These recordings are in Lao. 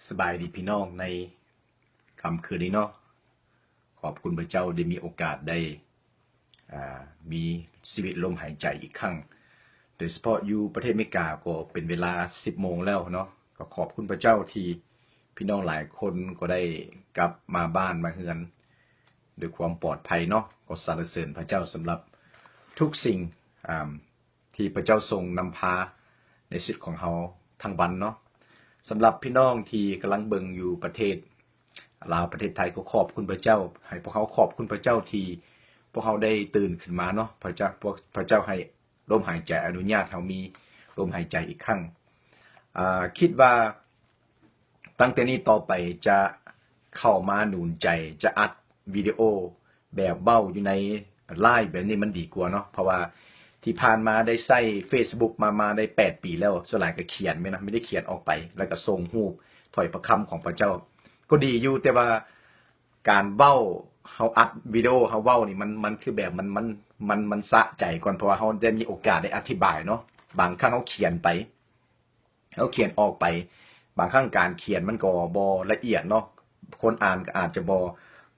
ສະບາຍດີພີ່ນ້ອງໃນຄ່ຳຄືນນີ້ເນາະ. ຂອບຄຸນພະເຈົ້າໄດ້ມີໂອກາດໄດ້ ອ່າ ມີຊີວິດລົມຫາຍໃຈອີກຄັ້ງ. ໂດຍສະເພາະຢູ່ປະເທດອາເມລິກາກໍເປັນເວລາສິບໂມງແລ້ວເນາະ. ກໍຂອບຄຸນພະເຈົ້າທີ່ພີ່ນ້ອງຫຼາຍຄົນກໍໄດ້ກັບມາບ້ານມາເຮືອນດ້ວຍຄວາມປອດໄພເນາະ. ກໍສັນລະເສີນພະເຈົ້າສຳລັບທຸກສິ່ງ ອ່າ ທີ່ພະເຈົ້າຊົງນຳພາໃນຊີວິດຂອງເຮົາທັງວັນເນາະ. ສຳລັບພີ່ນ້ອງທີ່ກຳລັງເບິ່ງຢູ່ປະເທດລາວ ປະເທດໄທ ກໍຂອບຄຸນພະເຈົ້າ. ໃຫ້ພວກເຮົາຂອບຄຸນພະເຈົ້າທີ່ພວກເຮົາໄດ້ຕື່ນຂຶ້ນມາເນາະ. ພະເຈົ້າ ພວກ ພະເຈົ້າໃຫ້ລົມຫາຍໃຈ ອະນຸຍາດເຮົາມີລົມຫາຍໃຈອີກຄັ້ງ. ອ່າ ຄິດວ່າ ຕັ້ງແຕ່ນີ້ຕໍ່ໄປຈະເຂົ້າມາໜູນໃຈ ຈະອັດວິດີໂອແບບເວົ້າຢູ່ໃນ Line ແບບນີ້ມັນດີກວ່າເນາະ. ເພາະວ່າທີ່ຜ່ານມາໄດ້ໃຊ້ Facebook ມາ ມາໄດ້ແປດປີແລ້ວ ສ່ວນຫຼາຍກໍຂຽນແມ່ນນະ ມີແຕ່ຂຽນອອກໄປ ແລ້ວກໍສົ່ງຮູບຖ້ອຍພະຄຳຂອງພະເຈົ້າ ກໍດີຢູ່ ແຕ່ວ່າການເວົ້າ ເຮົາອັດວິດີໂອເຮົາເວົ້ານີ້ ມັນ ມັນຄືແບບ ມັນ ມັນ ມັນ ມັນສະໃຈກ່ອນ ເພາະວ່າເຮົາໄດ້ມີໂອກາດໄດ້ອະທິບາຍເນາະ. ບາງຄັ້ງເຮົາຂຽນໄປ ເຮົາຂຽນອອກໄປ ບາງຄັ້ງການຂຽນມັນກໍບໍ່ລະອຽດເນາະ. ຄົນອ່ານກໍອາດຈະບໍ່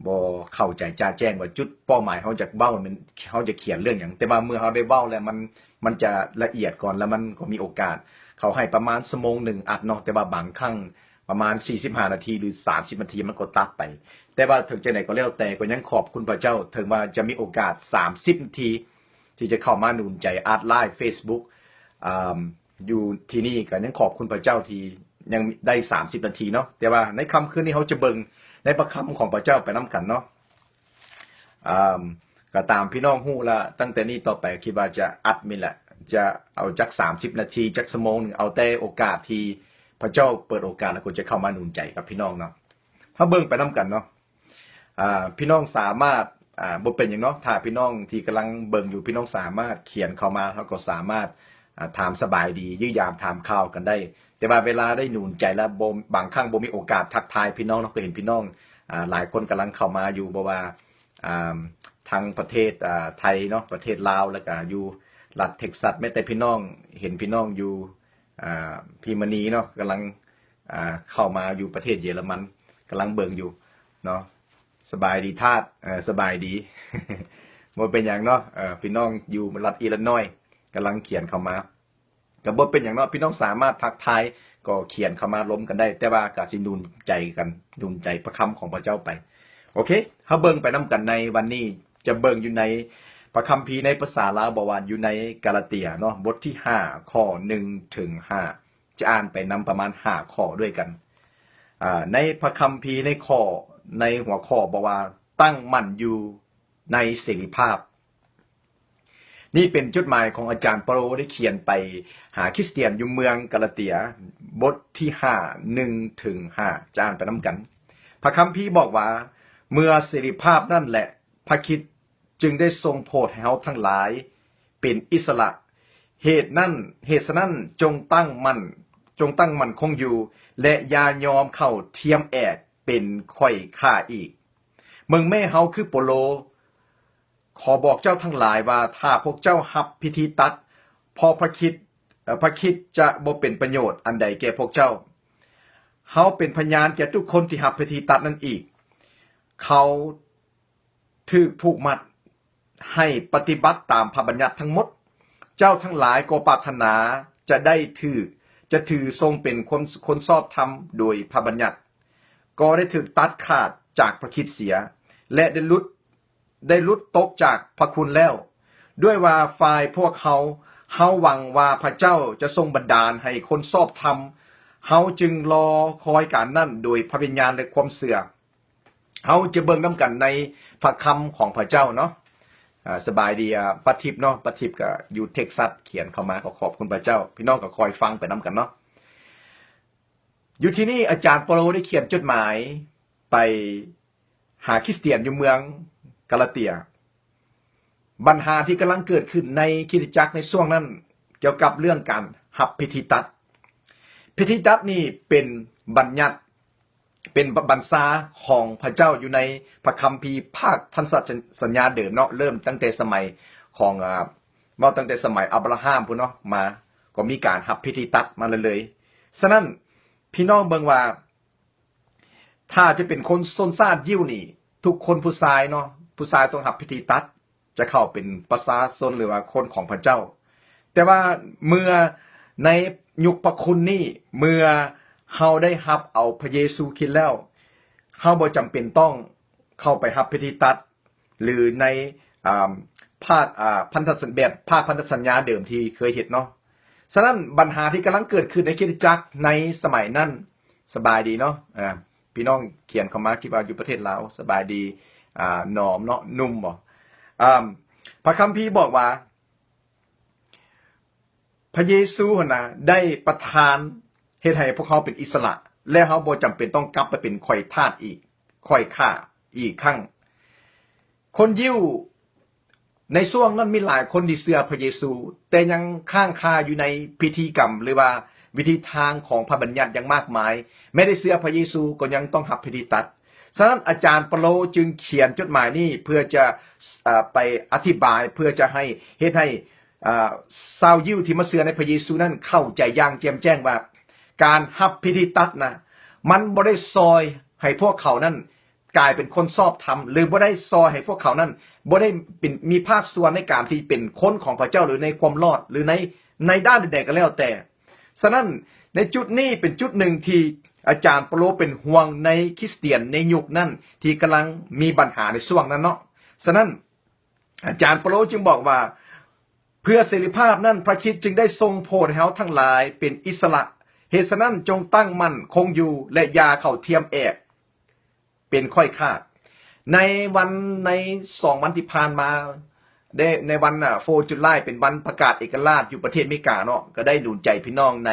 ບໍ່ເຂົ້າໃຈຈະແຈ້ງວ່າຈຸດເປົ້າໝາຍເຮົາຢາກເວົ້າແມ່ນ ເຮົາຈະຂຽນເລື່ອງຫຍັງ. ແຕ່ວ່າເມື່ອເຮົາໄດ້ເວົ້າແລ້ວ ມັນ ມັນຈະລະອຽດກ່ອນ ແລ້ວມັນກໍມີໂອກາດ. ເຂົາໃຫ້ປະມານຊົ່ວໂມງໜຶ່ງອັດເນາະ ແຕ່ວ່າບາງຄັ້ງປະມານສີ່ສິບຫ້ານາທີ ຫຼື ສາມສິບນາທີມັນກໍຕັດໄປ. ແຕ່ວ່າເຖິງຈັ່ງໃດກໍແລ້ວແຕ່ ກໍຍັງຂອບຄຸນພະເຈົ້າ ເຖິງວ່າຈະມີໂອກາດສາມສິບນາທີ ທີ່ຈະເຂົ້າມາໜູນໃຈ ອັດ Line Facebook ອ່າ ຢູ່ທີ່ນີ້ ກໍຍັງຂອບຄຸນພະເຈົ້າທີ່ຍັງໄດ້ສາມສິບນາທີເນາະ. ແຕ່ວ່າໃນຄ່ຳຄືນນີ້ເຮົາຈະເບິ່ງໃນພະຄຳຂອງພະເຈົ້າໄປນຳກັນເນາະ. ອ່າ ກໍຕາມພີ່ນ້ອງຮູ້ລະ ຕັ້ງແຕ່ນີ້ຕໍ່ໄປ ຄິດວ່າຈະອັດນີ້ແຫຼະ ຈະເອົາຈັກສາມສິບນາທີ ຈັກຊົ່ວໂມງໜຶ່ງ ເອົາແຕ່ໂອກາດທີ່ພະເຈົ້າເປີດໂອກາດ ແລ້ວກໍຈະເຂົ້າມາໜູນໃຈກັບພີ່ນ້ອງເນາະ. ເຮົາເບິ່ງໄປນຳກັນເນາະ. ອ່າ ພີ່ນ້ອງສາມາດ ອ່າ ບໍ່ເປັນຫຍັງເນາະ ຖ້າພີ່ນ້ອງທີ່ກຳລັງເບິ່ງຢູ່ ພີ່ນ້ອງສາມາດຂຽນເຂົ້າມາ ເຮົາກໍສາມາດ ອ່າ ຖາມສະບາຍດີ ຢ້ຽມຢາມຖາມຂ່າວກັນໄດ້. ແຕ່ວ່າເວລາໄດ້ໜູນໃຈແລ້ວ ບໍ່ ບາງຄັ້ງບໍ່ມີໂອກາດທັກທາຍພີ່ນ້ອງເນາະ. ກໍເຫັນພີ່ນ້ອງ ອ່າ ຫຼາຍຄົນກຳລັງເຂົ້າມາຢູ່ ບໍ່ວ່າ ອ່າ ທັງປະເທດ ອ່າ ໄທເນາະ ປະເທດລາວ ແລ້ວກໍຢູ່ລັດເທັກຊັດ ແມ້ແຕ່ພີ່ນ້ອງ ເຫັນພີ່ນ້ອງຢູ່ ອ່າ ພີມະນີເນາະ ກຳລັງ ອ່າ ເຂົ້າມາຢູ່ປະເທດເຢຍລະມັນ ກຳລັງເບິ່ງຢູ່ເນາະ. ສະບາຍດີທາດ ເອີ ສະບາຍດີ ບໍ່ເປັນຫຍັງເນາະ. ເອີ ພີ່ນ້ອງຢູ່ລັດອີລິນອຍກຳລັງຂຽນເຂົ້າມາ ກໍບໍ່ເປັນຫຍັງເນາະ. ພີ່ນ້ອງສາມາດທັກທາຍ ກໍຂຽນເຂົ້າມາລົມກັນໄດ້ ແຕ່ວ່າກໍຊິໜູນໃຈກັນ ໜູນໃຈພະຄຳຂອງພະເຈົ້າໄປ. ໂອເຄ ເຮົາເບິ່ງໄປນຳກັນໃນວັນນີ້ ຈະເບິ່ງຢູ່ໃນພະຄຳພີໃນພາສາລາວ ບອກວ່າຢູ່ໃນກາລາເຕຍເນາະ ບົດທີຫ້າ ຂໍ້ໜຶ່ງເຖິງຫ້າ ຈະອ່ານໄປນຳປະມານຫ້າຂໍ້ດ້ວຍກັນ. ອ່າ ໃນພະຄຳພີໃນຂໍ້ ໃນຫົວຂໍ້ບອກວ່າ ຕັ້ງໝັ້ນຢູ່ໃນເສລີພາບ. ນີ້ເປັນຈົດໝາຍຂອງອາຈານເປົາໂລ ໄດ້ຂຽນໄປຫາຄຣິສຕຽນຢູ່ເມືອງກາລາເຕຍ ບົດທີຫ້າ ໜຶ່ງເຖິງຫ້າ ຈະອ່ານໄປນຳກັນ. ພະຄຳພີບອກວ່າ ເມື່ອເສລີພາບນັ້ນແຫຼະ ພະຄຣິດຈຶ່ງໄດ້ຊົງໂຜດໃຫ້ເຮົາທັງຫຼາຍເປັນອິດສະຫຼະ. ເຫດນັ້ນ ເຫດສະນັ້ນ ຈົ່ງຕັ້ງໝັ້ນ ຈົ່ງຕັ້ງໝັ້ນຄົງຢູ່ ແລະ ຢ່າຍອມເຂົ້າທຽມແອກເປັນຂ້ອຍຂ້າອີກ. ເບິ່ງແມ້ ເຮົາຄືເປົາໂລ ຂໍບອກເຈົ້າທັງຫຼາຍວ່າ ຖ້າພວກເຈົ້າຮັບພິທີຕັດ ເພາະພະຄຣິດ ເອີ ພະຄຣິດຈະບໍ່ເປັນປະໂຫຍດອັນໃດແກ່ພວກເຈົ້າ. ເຮົາເປັນພະຍານແກ່ທຸກຄົນທີ່ຮັບພິທີຕັດນັ້ນອີກ. ເຂົາຖືກຜູກມັດໃຫ້ປະຕິບັດຕາມພະບັນຍັດທັງໝົດ. ເຈົ້າທັງຫຼາຍກໍປາດຖະໜາຈະໄດ້ຖືກ ຈະຖືຊົງເປັນຄົນ ຄົນຊອບທຳໂດຍພະບັນຍັດ, ກໍໄດ້ຖືກຕັດຂາດຈາກພະຄຣິດເສຍ ແລະ ໄດ້ຫຼຸດ ໄດ້ຫຼຸດຕົກຈາກພະຄຸນແລ້ວ. ດ້ວຍວ່າຝ່າຍພວກເຮົາ ເຮົາຫວັງວ່າພະເຈົ້າຈະຊົງບັນດານໃຫ້ຄົນຊອບທຳ, ເຮົາຈຶ່ງລໍຄອຍການນັ້ນໂດຍພະວິນຍານ ແລະ ຄວາມເຊື່ອ. ເຮົາຈະເບິ່ງນຳກັນໃນພະຄຳຂອງພະເຈົ້າເນາະ. ອາ ສະບາຍດີ ອາ ປາທິບເນາະ, ປາທິບກໍຢູ່ເທັກຊັດ ຂຽນເຂົ້າມາ ກໍຂອບຄຸນພະເຈົ້າ. ພີ່ນ້ອງກໍຄອຍຟັງໄປນຳກັນເນາະ. ຢູ່ທີ່ນີ້ອາຈານເປົາໂລໄດ້ຂຽນຈົດໝາຍໄປຫາຄຣິສຕຽນຢູ່ເມືອງກາລາເຕຍ. ບັນຫາທີ່ກຳລັງເກີດຂຶ້ນໃນຄຣິສຕະຈັກໃນຊ່ວງນັ້ນ ກ່ຽວກັບເລື່ອງການຮັບພິທີຕັດ. ພິທີຕັດນີ້ເປັນບັນຍັດ ເປັນບັນຊາຂອງພະເຈົ້າຢູ່ໃນພະຄຳພີພາກພັນທະສັນຍາເດີມເນາະ, ເລີ່ມຕັ້ງແຕ່ສະໄໝຂອງ ອາ ເວົ້າຕັ້ງແຕ່ສະໄໝອາບຣາຮາມພຸ້ນເນາະ ມາ ກໍມີການຮັບພິທີຕັດມາເລື້ອຍໆ. ສະນັ້ນ ພີ່ນ້ອງເບິ່ງວ່າ ຖ້າຈະເປັນຄົນຊົນຊາດຢິວນີ້ ທຸກຄົນຜູ້ຊາຍເນາະ ຜູ້ຊາຍຕ້ອງຮັບພິທີຕັດ ຈະເຂົ້າເປັນປະຊາຊົນ ຫຼືວ່າຄົນຂອງພະເຈົ້າ. ແຕ່ວ່າເມື່ອໃນຍຸກພະຄຸນນີ້ ເມື່ອເຮົາໄດ້ຮັບເອົາພະເຢຊູຄຣິດແລ້ວ ເຮົາບໍ່ຈຳເປັນຕ້ອງເຂົ້າໄປຮັບພິທີຕັດ ຫຼືໃນ ອາ ພາກ ອາ ພັນທະສັນ ແບບພາກພັນທະສັນຍາເດີມທີ່ເຄີຍເຮັດເນາະ. ສະນັ້ນບັນຫາທີ່ກຳລັງເກີດຂຶ້ນໃນຄຣິສຕະຈັກໃນສະໄໝນັ້ນ ສະບາຍດີເນາະ ອາ ພີ່ນ້ອງຂຽນເຂົ້າມາ ຄິດວ່າຢູ່ປະເທດລາວ ສະບາຍດີ ອາ ໜອມເນາະ ໜຸ່ມບໍ ອາ ພະຄຳພີບອກວ່າ ພະເຢຊູຫັ້ນນະ ໄດ້ປະທານເຮັດໃຫ້ພວກເຮົາເປັນອິດສະຫຼະ ແລະ ເຮົາບໍ່ຈຳເປັນຕ້ອງກັບໄປເປັນຂ້ອຍທາດອີກ ຂ້ອຍຂ້າອີກຄັ້ງ. ຄົນຢິວໃນຊ່ວງນັ້ນມີຫຼາຍຄົນທີ່ເຊື່ອພະເຢຊູ ແຕ່ຍັງຄ້າງຄາຢູ່ໃນພິທີກຳ ຫຼືວ່າວິທີທາງຂອງພະບັນຍັດຢ່າງມາກມາຍ. ແມ້ໄດ້ເຊື່ອພະເຢຊູກໍຍັງຕ້ອງຮັບພິທີຕັດ. ສະນັ້ນອາຈານເປາໂລຈຶ່ງຂຽນຈົດໝາຍນີ້ເພື່ອຈະ ເອີ ໄປອະທິບາຍ ເພື່ອຈະໃຫ້ ເຮັດໃຫ້ ອາ ຊາວຢິວທີ່ມາເຊື່ອໃນພະເຢຊູນັ້ນເຂົ້າໃຈຢ່າງແຈ່ມແຈ້ງວ່າ ການຮັບພິທີຕັດນະ ມັນບໍ່ໄດ້ຊ່ອຍໃຫ້ພວກເຂົານັ້ນກາຍເປັນຄົນຊອບທຳ ຫຼືບໍ່ໄດ້ຊ່ອຍໃຫ້ພວກເຂົານັ້ນ ບໍ່ໄດ້ເປັນ ມີພາກສ່ວນໃນການທີ່ເປັນຄົນຂອງພະເຈົ້າ ຫຼືໃນຄວາມລອດ ຫຼືໃນ ໃນດ້ານໃດໆກໍແລ້ວແຕ່. ສະນັ້ນໃນຈຸດນີ້ເປັນຈຸດໜຶ່ງທີ່ອາຈານເປາໂລເປັນຫ່ວງໃນຄຣິສຕຽນໃນຍຸກນັ້ນ ທີ່ກຳລັງມີບັນຫາໃນຊ່ວງນັ້ນເນາະ. ສະນັ້ນ ອາຈານເປາໂລຈຶ່ງບອກວ່າ ເພື່ອເສລີພາບນັ້ນ ພະຄຣິດຈຶ່ງໄດ້ຊົງໂຜດໃຫ້ເຮົາທັງຫຼາຍເປັນອິດສະຫຼະ. ເຫດສະນັ້ນ ຈົ່ງຕັ້ງໝັ້ນຄົງຢູ່ ແລະ ຢ່າເຂົ້າທຽມແອບເປັນຂ້ອຍຂ້າ. ໃນວັນ ໃນສອງວັນທີ່ຜ່ານມາ ໃນ ໃນວັນ ອາ ໂຟ ຈູລາຍ ເປັນວັນປະກາດເອກະລາດຢູ່ປະເທດເມກາເນາະ ກໍໄດ້ໜູນໃຈພີ່ນ້ອງໃນ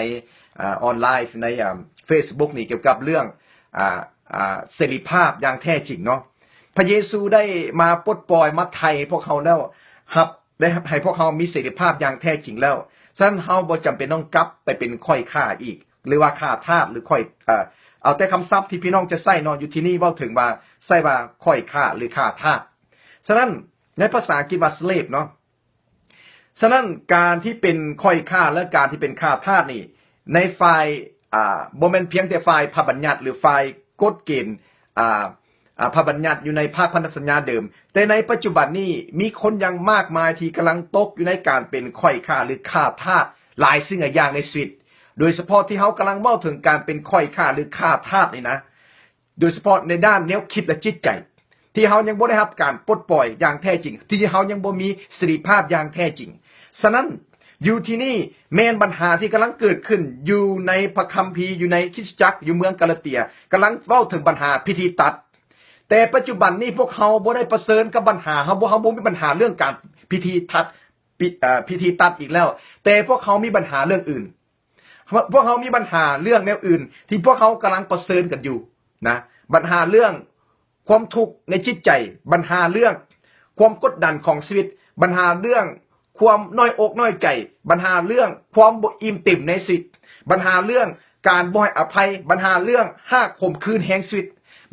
ອາ ອອນລາຍ ໃນ ອາ ເຟສບຸກນີ້ ກ່ຽວກັບເລື່ອງ ອາ ອາ ເສລີພາບຢ່າງແທ້ຈິງເນາະ. ພະເຢຊູໄດ້ມາປົດປ່ອຍ ມາໄຖ່ພວກເຮົາແລ້ວ ຮັບ ໄດ້ໃຫ້ພວກເຮົາມີເສລີພາບຢ່າງແທ້ຈິງແລ້ວ. ສະນັ້ນເຮົາບໍ່ຈຳເປັນຕ້ອງກັບໄປເປັນຂ້ອຍຂ້າອີກ ຫຼືວ່າຂ້າທາດ ຫຼືຂ້ອຍ ເອີ ເອົາແຕ່ຄຳສັບທີ່ພີ່ນ້ອງຈະໃຊ້ເນາະ ຢູ່ທີ່ນີ້ເວົ້າເຖິງວ່າ ໃຊ້ວ່າຂ້ອຍຂ້າ ຫຼືຂ້າທາດ. ສະນັ້ນໃນພາສາອັງກິດວ່າ slave ເນາະ. ສະນັ້ນການທີ່ເປັນຂ້ອຍຂ້າ ແລະ ການທີ່ເປັນຂ້າທາດນີ້ ໃນຝ່າຍ ອາ ບໍ່ແມ່ນພຽງແຕ່ຝ່າຍພະບັນຍັດ ຫຼື ຝ່າຍກົດເກນ ອາ ອາ ພະບັນຍັດຢູ່ໃນພາກພັນທະສັນຍາເດີມ, ແຕ່ໃນປັດຈຸບັນນີ້ ມີຄົນຢ່າງມາກມາຍທີ່ກຳລັງຕົກຢູ່ໃນການເປັນຂ້ອຍຂ້າ ຫຼື ຂ້າທາດຫຼາຍສິ່ງຫຼາຍຢ່າງໃນຊີວິດ, ໂດຍສະເພາະທີ່ເຮົາກຳລັງເວົ້າເຖິງການເປັນຂ້ອຍຂ້າ ຫຼື ຂ້າທາດນີ້ນະ, ໂດຍສະເພາະໃນດ້ານແນວຄິດ ແລະ ຈິດໃຈ ທີ່ເຮົາຍັງບໍ່ໄດ້ຮັບການປົດປ່ອຍຢ່າງແທ້ຈິງ, ທີ່ເຮົາຍັງບໍ່ມີເສລີພາບຢ່າງແທ້ຈິງ. ສະນັ້ນ ຢູ່ທີ່ນີ້ແມ່ນບັນຫາທີ່ກຳລັງເກີດຂຶ້ນຢູ່ໃນພະຄຳພີ, ຢູ່ໃນຄຣິສຕະຈັກ, ຢູ່ເມືອງກາລາເຕຍ, ກຳລັງເວົ້າເຖິງບັນຫາພິທີຕັດ. ແຕ່ປັດຈຸບັນນີ້ພວກເຮົາບໍ່ໄດ້ປະເຊີນກັບບັນຫາ, ເຮົາບໍ່, ເຮົາບໍ່ມີບັນຫາເລື່ອງການພິທີຕັດ, ພິ, ເອີ, ພິທີຕັດອີກແລ້ວ, ແຕ່ພວກເຮົາມີບັນຫາເລື່ອງອື່ນ. ພວກເຮົາມີບັນຫາເລື່ອງແນວອື່ນທີ່ພວກເຮົາກຳລັງປະເຊີນກັນຢູ່ນະ, ບັນຫາເລື່ອງຄວາມທຸກໃນຈິດໃຈ, ບັນຫາເລື່ອງຄວາມກົດດັນຂອງຊີວິດ, ບັນຫາເລື່ອງຄວາມນ້ອຍອົກນ້ອຍໃຈ, ບັນຫາເລື່ອງຄວາມບໍ່ອີ່ມເຕັມໃນຊີວິດ, ບັນຫາເລື່ອງການບໍ່ໃຫ້ອະໄພ, ບັນຫາເລື່ອງຮາກຂົມຂືນແຫ່ງຊີວິດ,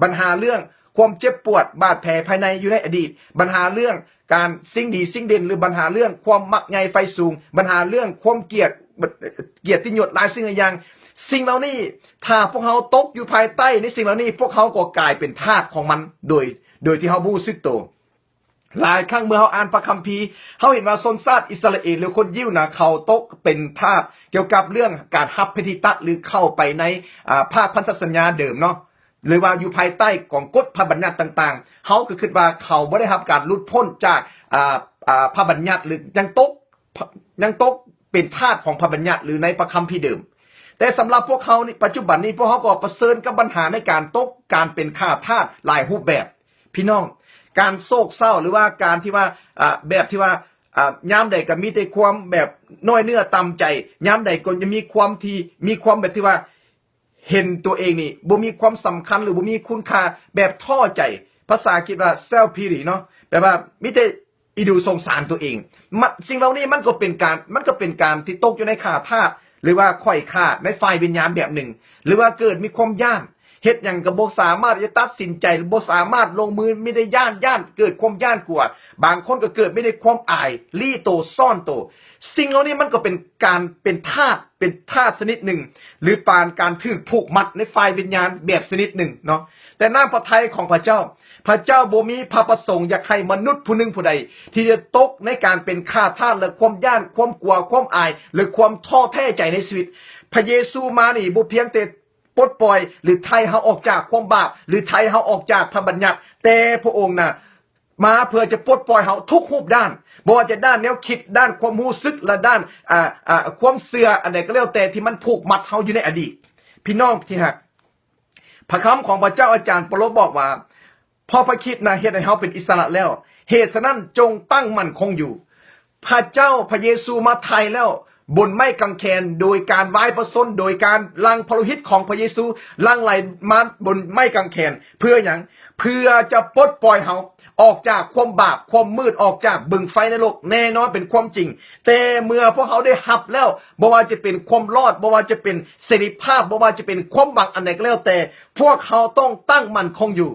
ບັນຫາເລື່ອງຄວາມເຈັບປວດບາດແຜພາຍໃນຢູ່ໃນອະດີດ, ບັນຫາເລື່ອງ ການສິ່ງດີສິ່ງເດັ່ນ ຫຼື ບັນຫາເລື່ອງຄວາມມັກໃຫຍ່ໃຝ່ສູງ, ບັນຫາເລື່ອງຄວາມກຽດ, ກຽດຕິຍົດ ຫຼາຍສິ່ງຫຼາຍຢ່າງ. ສິ່ງເຫຼົ່ານີ້ ຖ້າພວກເຮົາຕົກຢູ່ພາຍໃຕ້ໃນສິ່ງເຫຼົ່ານີ້, ພວກເຮົາກໍກາຍເປັນທາດຂອງມັນໂດຍ, ໂດຍທີ່ເຮົາບໍ່ຮູ້ສຶກໂຕ. ຫຼາຍຄັ້ງເມື່ອເຮົາອ່ານພະຄຳພີ, ເຮົາເຫັນວ່າຊົນຊາດອິດສະຣາເອນ ຫຼື ຄົນຢິວນະ, ເຂົາຕົກເປັນທາດກ່ຽວກັບເລື່ອງການຮັບພິທີຕັດ ຫຼື ເຂົ້າໄປໃນ, ອາ, ພາກພັນທະສັນຍາເດີມເນາະ. ຫຼືວ່າຢູ່ພາຍໃຕ້ຂອງກົດພະບັນຍັດຕ່າງໆ, ເຮົາກໍຄິດວ່າເຂົາບໍ່ໄດ້ຮັບການຫຼຸດພົ້ນຈາກ, ອາ, ອາ, ພະບັນຍັດ ຫຼື ຍັງຕົກ, ຍັງຕົກເປັນທາດຂອງພະບັນຍັດ ຫຼື ໃນພະຄຳພີເດີມ. ແຕ່ສຳລັບພວກເຮົານີ້, ປັດຈຸບັນນີ້ ພວກເຮົາກໍປະເຊີນກັບບັນຫາໃນການຕົກ, ການເປັນຂ້າທາດຫຼາຍຮູບແບບ. ພີ່ນ້ອງ, ການໂສກເສົ້າ ຫຼືວ່າການທີ່ວ່າ, ອາ, ແບບທີ່ວ່າ, ອາ, ຍາມໃດກໍມີແຕ່ຄວາມແບບນ້ອຍເນື້ອຕ່ຳໃຈ, ຍາມໃດກໍຈະມີຄວາມທີ່, ມີຄວາມແບບທີ່ວ່າ ເຫັນຕົວເອງນີ້ບໍ່ມີຄວາມສຳຄັນ ຫຼື ບໍ່ມີຄຸນຄ່າ ແບບທໍ້ໃຈ, ພາສາອັງກິດວ່າ self pity ເນາະ, ແປວ່າມີແຕ່ອີດູສົງສານຕົວເອງ. ມະ, ສິ່ງເຫຼົ່ານີ້ມັນກໍເປັນການ, ມັນກໍເປັນການທີ່ຕົກຢູ່ໃນຂ້າທາດ ຫຼືວ່າຂ້ອຍຂ້າໃນຝ່າຍວິນຍານແບບໜຶ່ງ, ຫຼືວ່າເກີດມີຄວາມຢ້ານ. ເຮັດຫຍັງກໍບໍ່ສາມາດທີ່ຈະຕັດສິນໃຈ ບໍ່ສາມາດລົງມື ມີແຕ່ຢ້ານ, ຢ້ານ, ເກີດຄວາມຢ້ານກົວ. ບາງຄົນກໍເກີດມີແຕ່ຄວາມອາຍ, ລີ້ໂຕ, ຊ້ອນໂຕ. ສິ່ງເຫຼົ່ານີ້ມັນກໍເປັນການເປັນທາດ, ເປັນທາດຊະນິດໜຶ່ງ ຫຼື ປານການຖືກຜູກມັດໃນຝ່າຍວິນຍານແບບຊະນິດໜຶ່ງເນາະ. ແຕ່ນ້ຳພະໄທຂອງພະເຈົ້າ, ພະເຈົ້າບໍ່ມີພະປະສົງຢາກໃຫ້ມະນຸດຜູ້ໜຶ່ງຜູ້ໃດທີ່ຈະຕົກໃນການເປັນຂ້າທາດ ແລະ ຄວາມຢ້ານ, ຄວາມກົວ, ຄວາມອາຍ ຫຼື ຄວາມທໍ້ແທ້ໃຈໃນຊີວິດ. ພະເຢຊູມານີ້ບໍ່ພຽງແຕ່ ປົດປ່ອຍ ຫຼື ໄຖ່ເຮົາອອກຈາກຄວາມບາບ ຫຼື ໄຖ່ເຮົາອອກຈາກພະບັນຍັດ, ແຕ່ພະອົງນະມາເພື່ອຈະປົດປ່ອຍເຮົາທຸກຮູບດ້ານ, ບໍ່ວ່າຈະດ້ານແນວຄິດ, ດ້ານຄວາມຮູ້ສຶກ ແລະ ດ້ານ ອາ ອາ ຄວາມເຊື່ອອັນໃດກໍແລ້ວແຕ່ທີ່ມັນຜູກມັດເຮົາຢູ່ໃນອະດີດ. ພີ່ນ້ອງທີ່ຮັກ, ພະຄຳຂອງພະເຈົ້າ ອາຈານເປາໂລບອກວ່າ ເພາະພະຄຣິດນະເຮັດໃຫ້ເຮົາເປັນອິດສະຫຼະແລ້ວ. ເຫດສະນັ້ນ ຈົ່ງຕັ້ງໝັ້ນຄົງຢູ່. ພະເຈົ້າ ພະເຢຊູມາໄຖ່ແລ້ວບົນໄມ້ກາງແຂນ ໂດຍການວາຍພະຊົນ, ໂດຍການຫຼັ່ງພະໂລຫິດຂອງພະເຢຊູຫຼັ່ງໄຫຼມາບົນໄມ້ກາງແຂນ. ເພື່ອຫຍັງ? ເພື່ອຈະປົດປ່ອຍເຮົາອອກຈາກຄວາມບາບ, ຄວາມມືດ, ອອກຈາກບຶງໄຟນະລົກ. ແນ່ນອນເປັນຄວາມຈິງ, ແຕ່ເມື່ອພວກເຮົາໄດ້ຮັບແລ້ວ, ບໍ່ວ່າຈະເປັນຄວາມລອດ, ບໍ່ວ່າຈະເປັນເສລີພາບ, ບໍ່ວ່າຈະເປັນຄວາມຫວັງອັນໃດກໍແລ້ວແຕ່, ພວກເຮົາຕ້ອງຕັ້ງໝັ້ນຄົງຢູ່.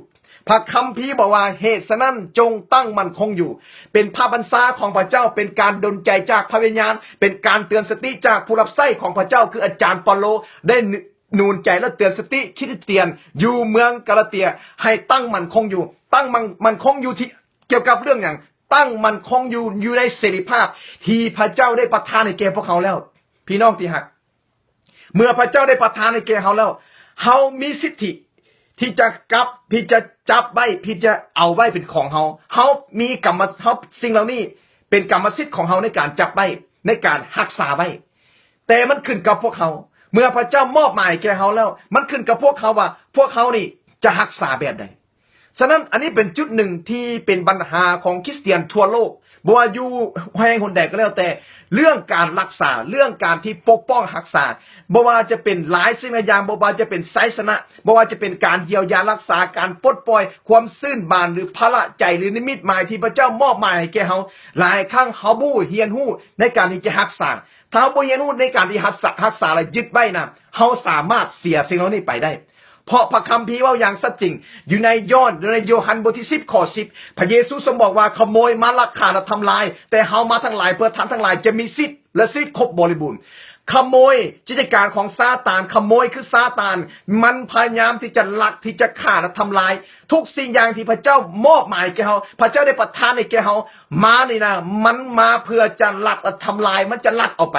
ພະຄຳພີບອກວ່າ ເຫດສະນັ້ນ ຈົ່ງຕັ້ງໝັ້ນຄົງຢູ່. ເປັນພະບັນຊາຂອງພະເຈົ້າ, ເປັນການດົນໃຈຈາກພະວິນຍານ, ເປັນການເຕືອນສະຕິຈາກຜູ້ຮັບໃຊ້ຂອງພະເຈົ້າ, ຄືອາຈານເປາໂລໄດ້ໜູນໃຈ ແລະ ເຕືອນສະຕິຄຣິສຕຽນຢູ່ເມືອງກາລາເຕຍ ໃຫ້ຕັ້ງໝັ້ນຄົງຢູ່. ຕັ້ງໝັ້ນ, ໝັ້ນຄົງຢູ່ທີ່ ກ່ຽວກັບເລື່ອງຫຍັງ? ຕັ້ງໝັ້ນຄົງຢູ່, ຢູ່ໃນເສລີພາບທີ່ພະເຈົ້າໄດ້ປະທານໃຫ້ແກ່ພວກເຮົາແລ້ວ. ພີ່ນ້ອງທີ່ຮັກ, ເມື່ອພະເຈົ້າໄດ້ປະທານໃຫ້ແກ່ເຮົາແລ້ວ, ເຮົາມີສິດທິທີ່ຈະກັບ, ທີ່ຈະຈັບໄວ້, ທີ່ຈະເອົາໄວ້ເປັນຂອງເຮົາ. ເຮົາມີກຳມະ, ເຮົາ, ສິ່ງເຫຼົ່ານີ້ເປັນກຳມະສິດຂອງເຮົາໃນການຈັບໄວ້, ໃນການຮັກສາໄວ້. ແຕ່ມັນຂຶ້ນກັບພວກເຮົາ. ເມື່ອພະເຈົ້າມອບໝາຍແກ່ເຮົາແລ້ວ, ມັນຂຶ້ນກັບພວກເຮົາວ່າ ພວກເຮົານີ້ຈະຮັກສາແບບໃດ. ສະນັ້ນ ອັນນີ້ເປັນຈຸດໜຶ່ງທີ່ເປັນບັນຫາຂອງຄຣິສຕຽນທົ່ວໂລກ, ບໍ່ວ່າຢູ່ແຫ່ງຫົນໃດກໍແລ້ວແຕ່, ເລື່ອງການຮັກສາ, ເລື່ອງການທີ່ປົກປ້ອງຮັກສາ, ບໍ່ວ່າຈະເປັນຫຼາຍສິ່ງຫຼາຍຢ່າງ, ບໍ່ວ່າຈະເປັນໄຊຊະນະ, ບໍ່ວ່າຈະເປັນການຢຽວຢາຮັກສາ, ການປົດປ່ອຍຄວາມຊື່ນບານ ຫຼື ພາລະໃຈ ຫຼື ນິມິດໝາຍທີ່ພະເຈົ້າມອບໝາຍໃຫ້ແກ່ເຮົາ, ຫຼາຍຄັ້ງເຮົາບໍ່ຮຽນຮູ້ໃນການທີ່ຈະຮັກສາ. ຖ້າເຮົາບໍ່ຮຽນຮູ້ໃນການທີ່ຮັກສາ, ຮັກສາ ແລະ ຍຶດໄວ້ນະ, ເຮົາສາມາດເສຍສິ່ງເຫຼົ່ານີ້ໄປໄດ້. ເພາະພະຄຳພີເວົ້າຢ່າງຊັດເຈນ, ຢູ່ໃນຍອນ, ຢູ່ໃນໂຍຮັນບົດທີສິບ ຂໍ້ສິບ, ພະເຢຊູຊົງບອກວ່າ ຂະໂມຍມາລັກຂ້າ ແລະ ທຳລາຍ, ແຕ່ເຮົາມາທັງຫຼາຍ ເພື່ອທ່ານທັງຫຼາຍຈະມີສິດ ແລະ ຊີວິດຄົບບໍລິບູນ. ຂະໂມຍ, ກິດຈະການຂອງຊາຕານ, ຂະໂມຍຄືຊາຕານ, ມັນພະຍາຍາມທີ່ຈະລັກ, ທີ່ຈະຂ້າ ແລະ ທຳລາຍ. ທຸກສິ່ງຢ່າງທີ່ພະເຈົ້າມອບໝາຍແກ່ເຮົາ, ພະເຈົ້າໄດ້ປະທານໃຫ້ແກ່ເຮົາມານີ້ນະ, ມັນມາເພື່ອຈະລັກ ແລະ ທຳລາຍ, ມັນຈະລັກເອົາໄປ.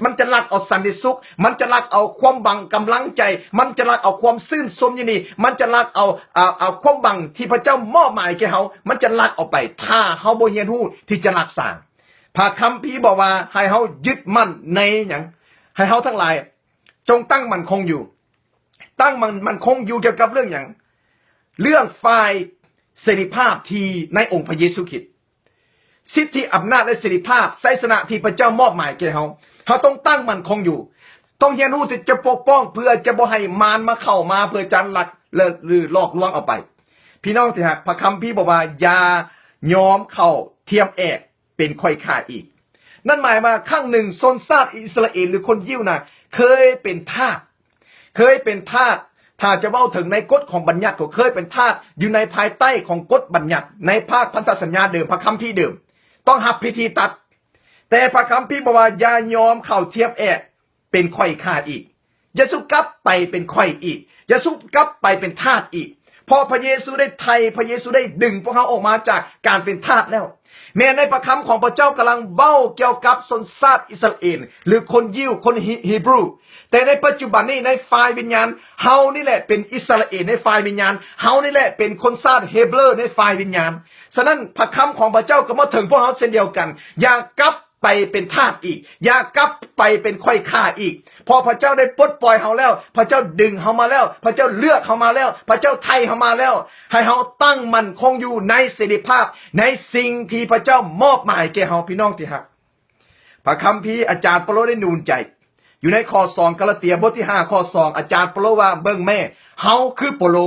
ມັນຈະລັກເອົາສັນຕິສຸກ, ມັນຈະລັກເອົາຄວາມຫວັງກຳລັງໃຈ, ມັນຈະລັກເອົາຄວາມຊື່ນຊົມຍິນດີ, ມັນຈະລັກເອົາ, ເອົາ, ເອົາຄວາມຫວັງທີ່ພະເຈົ້າມອບໝາຍແກ່ເຮົາ, ມັນຈະລັກເອົາໄປ ຖ້າເຮົາບໍ່ຮຽນຮູ້ທີ່ຈະຮັກສາ. ພະຄຳພີບອກວ່າໃຫ້ເຮົາຍຶດໝັ້ນໃນຫຍັງ? ໃຫ້ເຮົາທັງຫຼາຍຈົ່ງຕັ້ງໝັ້ນຄົງຢູ່. ຕັ້ງໝັ້ນ, ໝັ້ນຄົງຢູ່ກ່ຽວກັບເລື່ອງຫຍັງ? ເລື່ອງຝ່າຍເສລີພາບທີ່ໃນອົງພະເຢຊູຄຣິດ. ສິດທິອຳນາດ ແລະ ເສລີພາບ, ໄຊຊະນະທີ່ພະເຈົ້າມອບໝາຍແກ່ເຮົາ. ເຮົາຕ້ອງຕັ້ງໝັ້ນຄົງຢູ່. ຕ້ອງຮຽນຮູ້ທີ່ຈະປົກປ້ອງ ເພື່ອຈະບໍ່ໃຫ້ມານມາເຂົ້າມາເພື່ອຈະລັກ ແລະ ຫຼື ຫຼອກລວງເອົາໄປ. ພີ່ນ້ອງທີ່ຮັກ, ພະຄຳພີບອກວ່າ ຢ່າຍອມເຂົ້າທຽມແອກເປັນຂ້ອຍຂ້າອີກ. ນັ້ນໝາຍວ່າ ຄັ້ງໜຶ່ງຊົນຊາດອິດສະຣາເອນ ຫຼື ຄົນຢິວນະ ເຄີຍເປັນທາດ ເຄີຍເປັນທາດ, ຖ້າຈະເວົ້າເຖິງໃນກົດຂອງບັນຍັດ ກໍເຄີຍເປັນທາດຢູ່ໃນພາຍໃຕ້ຂອງກົດບັນຍັດ ໃນພາກພັນທະສັນຍາເດີມ, ພະຄຳພີເດີມ, ຕ້ອງຮັບພິທີຕັດ. ແຕ່ພະຄຳພີບອກວ່າ ຢ່າຍອມເຂົ້າທຽມແອກເປັນຂ້ອຍຂ້າອີກ. ຢ່າສູ່ກັບໄປເປັນຂ້ອຍອີກ. ຢ່າສູ່ກັບໄປເປັນທາດອີກ. ເພາະພະເຢຊູໄດ້ໄຖ່, ພະເຢຊູໄດ້ດຶງພວກເຮົາອອກມາຈາກການເປັນທາດແລ້ວ. ແມ່ນໃນພະຄຳຂອງພະເຈົ້າກຳລັງເວົ້າກ່ຽວກັບຊົນຊາດອິດສະຣາເອນ ຫຼື ຄົນຢິວ, ຄົນຮີ, ຮີບຣູ. ແຕ່ໃນປັດຈຸບັນນີ້ ໃນຝ່າຍວິນຍານ, ເຮົານີ້ແຫຼະເປັນອິດສະຣາເອນໃນຝ່າຍວິນຍານ, ເຮົານີ້ແຫຼະເປັນຄົນຊາດເຮບເຣີໃນຝ່າຍວິນຍານ. ສະນັ້ນ ພະຄຳຂອງພະເຈົ້າກໍມາເຖິງພວກເຮົາເຊັ່ນດຽວກັນ. ຢ່າກັບໄປເປັນທາດອີກ, ຢ່າກັບໄປເປັນຂ້ອຍຂ້າອີກ, ເພາະພະເຈົ້າໄດ້ປົດປ່ອຍເຮົາແລ້ວ, ພະເຈົ້າດຶງເຮົາມາແລ້ວ, ພະເຈົ້າເລືອກເຮົາມາແລ້ວ, ພະເຈົ້າໄຖ່ເຮົາມາແລ້ວ. ໃຫ້ເຮົາຕັ້ງໝັ້ນຄົງຢູ່ໃນເສລີພາບ, ໃນສິ່ງທີ່ພະເຈົ້າມອບໝາຍແກ່ເຮົາ, ພີ່ນ້ອງທີ່ຮັກ. ພະຄຳພີ ອາຈານເປາໂລໄດ້ໜູນໃຈ ຢູ່ໃນຂໍ້ສອງກາລາເຕຍ ບົດທີຫ້າ ຂໍ້ສອງ ອາຈານເປາໂລວ່າ ເບິ່ງແມ້ ເຮົາຄືເປາໂລ.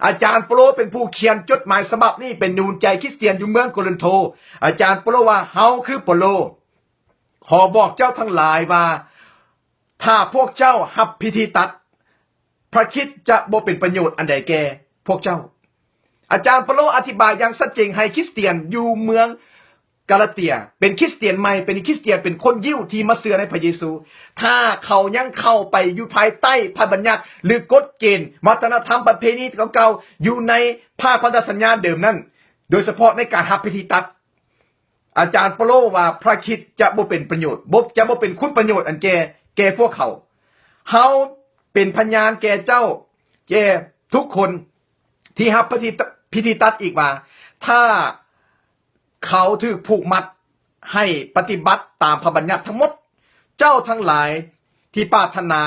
ອາຈານເປາໂລເປັນຜູ້ຂຽນຈົດໝາຍສະບັບນີ້ ເປັນໜູນໃຈຄຣິສຕຽນຢູ່ເມືອງໂກລິນໂທ. ອາຈານເປາໂລວ່າ ເຮົາຄືເປາໂລ ຂໍບອກເຈົ້າທັງຫຼາຍວ່າ ຖ້າພວກເຈົ້າຮັບພິທີຕັດ ພຣະຄຣິດຈະບໍ່ເປັນປະໂຫຍດອັນໃດແກ່ພວກເຈົ້າ. ອາຈານເປາໂລອະທິບາຍຢ່າງຊັດເຈນໃຫ້ຄຣິສຕຽນຢູ່ເມືອງກາລາເຕຍ ເປັນຄຣິສຕຽນໃໝ່ ເປັນຄຣິສຕຽນ ເປັນຄົນຢິວທີ່ມາເຊື່ອໃນພຣະເຢຊູ ຖ້າເຂົາຍັງເຂົ້າໄປຢູ່ພາຍໃຕ້ພຣະບັນຍັດ ຫຼື ກົດເກນວັດທະນະທຳປະເພນີເກົ່າໆ ຢູ່ໃນພາກພັນທະສັນຍາເດີມນັ້ນ ໂດຍສະເພາະໃນການຮັບພິທີຕັດ ອາຈານເປາໂລວ່າພຣະຄຣິດຈະບໍ່ເປັນປະໂຫຍດ ບໍ່ ຈະບໍ່ເປັນຄຸນປະໂຫຍດອັນແກ່ ແກ່ພວກເຂົາ. ເຮົາເປັນພະຍານແກ່ເຈົ້າ ແກ່ທຸກຄົນທີ່ຮັບພິທີ ພິທີຕັດອີກວ່າ ຖ້າເຂົາຖືກຜູກມັດໃຫ້ປະຕິບັດຕາມພຣະບັນຍັດທັງໝົດ, ເຈົ້າທັງຫຼາຍທີ່ປາດຖະໜາ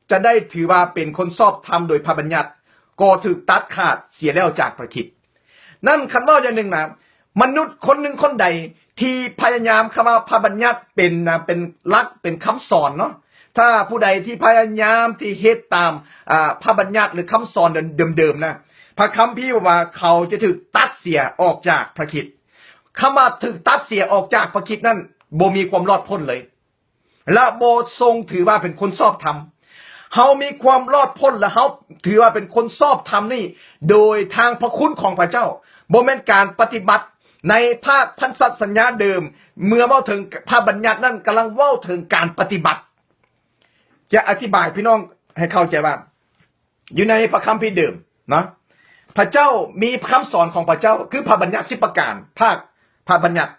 ຈະໄດ້ຖືວ່າເປັນຄົນຊອບທຳໂດຍພຣະບັນຍັດ ກໍຖືກຕັດຂາດເສຍແລ້ວຈາກພຣະຄຣິດ. ນັ້ນຄັນເວົ້າຢ່າງໜຶ່ງນະ ມະນຸດຄົນໜຶ່ງຄົນໃດທີ່ພະຍາຍາມ ຄຳວ່າພຣະບັນຍັດເປັນນະ ເປັນຫຼັກ ເປັນຄຳສອນເນາະ, ຖ້າຜູ້ໃດທີ່ພະຍາຍາມທີ່ເຮັດຕາມ ອ່າ ພຣະບັນຍັດ ຫຼື ຄຳສອນເດີມໆນະ, ພຣະຄຳພີບອກວ່າເຂົາຈະຖືກຕັດເສຍອອກຈາກພຣະຄຣິດ. ຄຳວ່າຖືກຕັດເສຍອອກຈາກພຣະຄຣິດນັ້ນ ບໍ່ມີຄວາມລອດພົ້ນເລີຍ. ແລະ ບໍ່ຊົງຖືວ່າເປັນຄົນຊອບທຳ. ເຮົາມີຄວາມລອດພົ້ນ ແລະ ເຮົາຖືວ່າເປັນຄົນຊອບທຳນີ້ ໂດຍທາງພຣະຄຸນຂອງພຣະເຈົ້າ, ບໍ່ແມ່ນການປະຕິບັດໃນພາກພັນທະສັນຍາເດີມ. ເມື່ອເວົ້າເຖິງພຣະບັນຍັດນັ້ນ ກຳລັງເວົ້າເຖິງການປະຕິບັດ. ຈະອະທິບາຍໃຫ້ພີ່ນ້ອງໃຫ້ເຂົ້າໃຈວ່າ ຢູ່ໃນພຣະຄຳພີເດີມເນາະ ພຣະເຈົ້າມີຄຳສອນຂອງພຣະເຈົ້າ ຄືພຣະບັນຍັດສິບປະການ ພາກພຣະບັນຍັດ.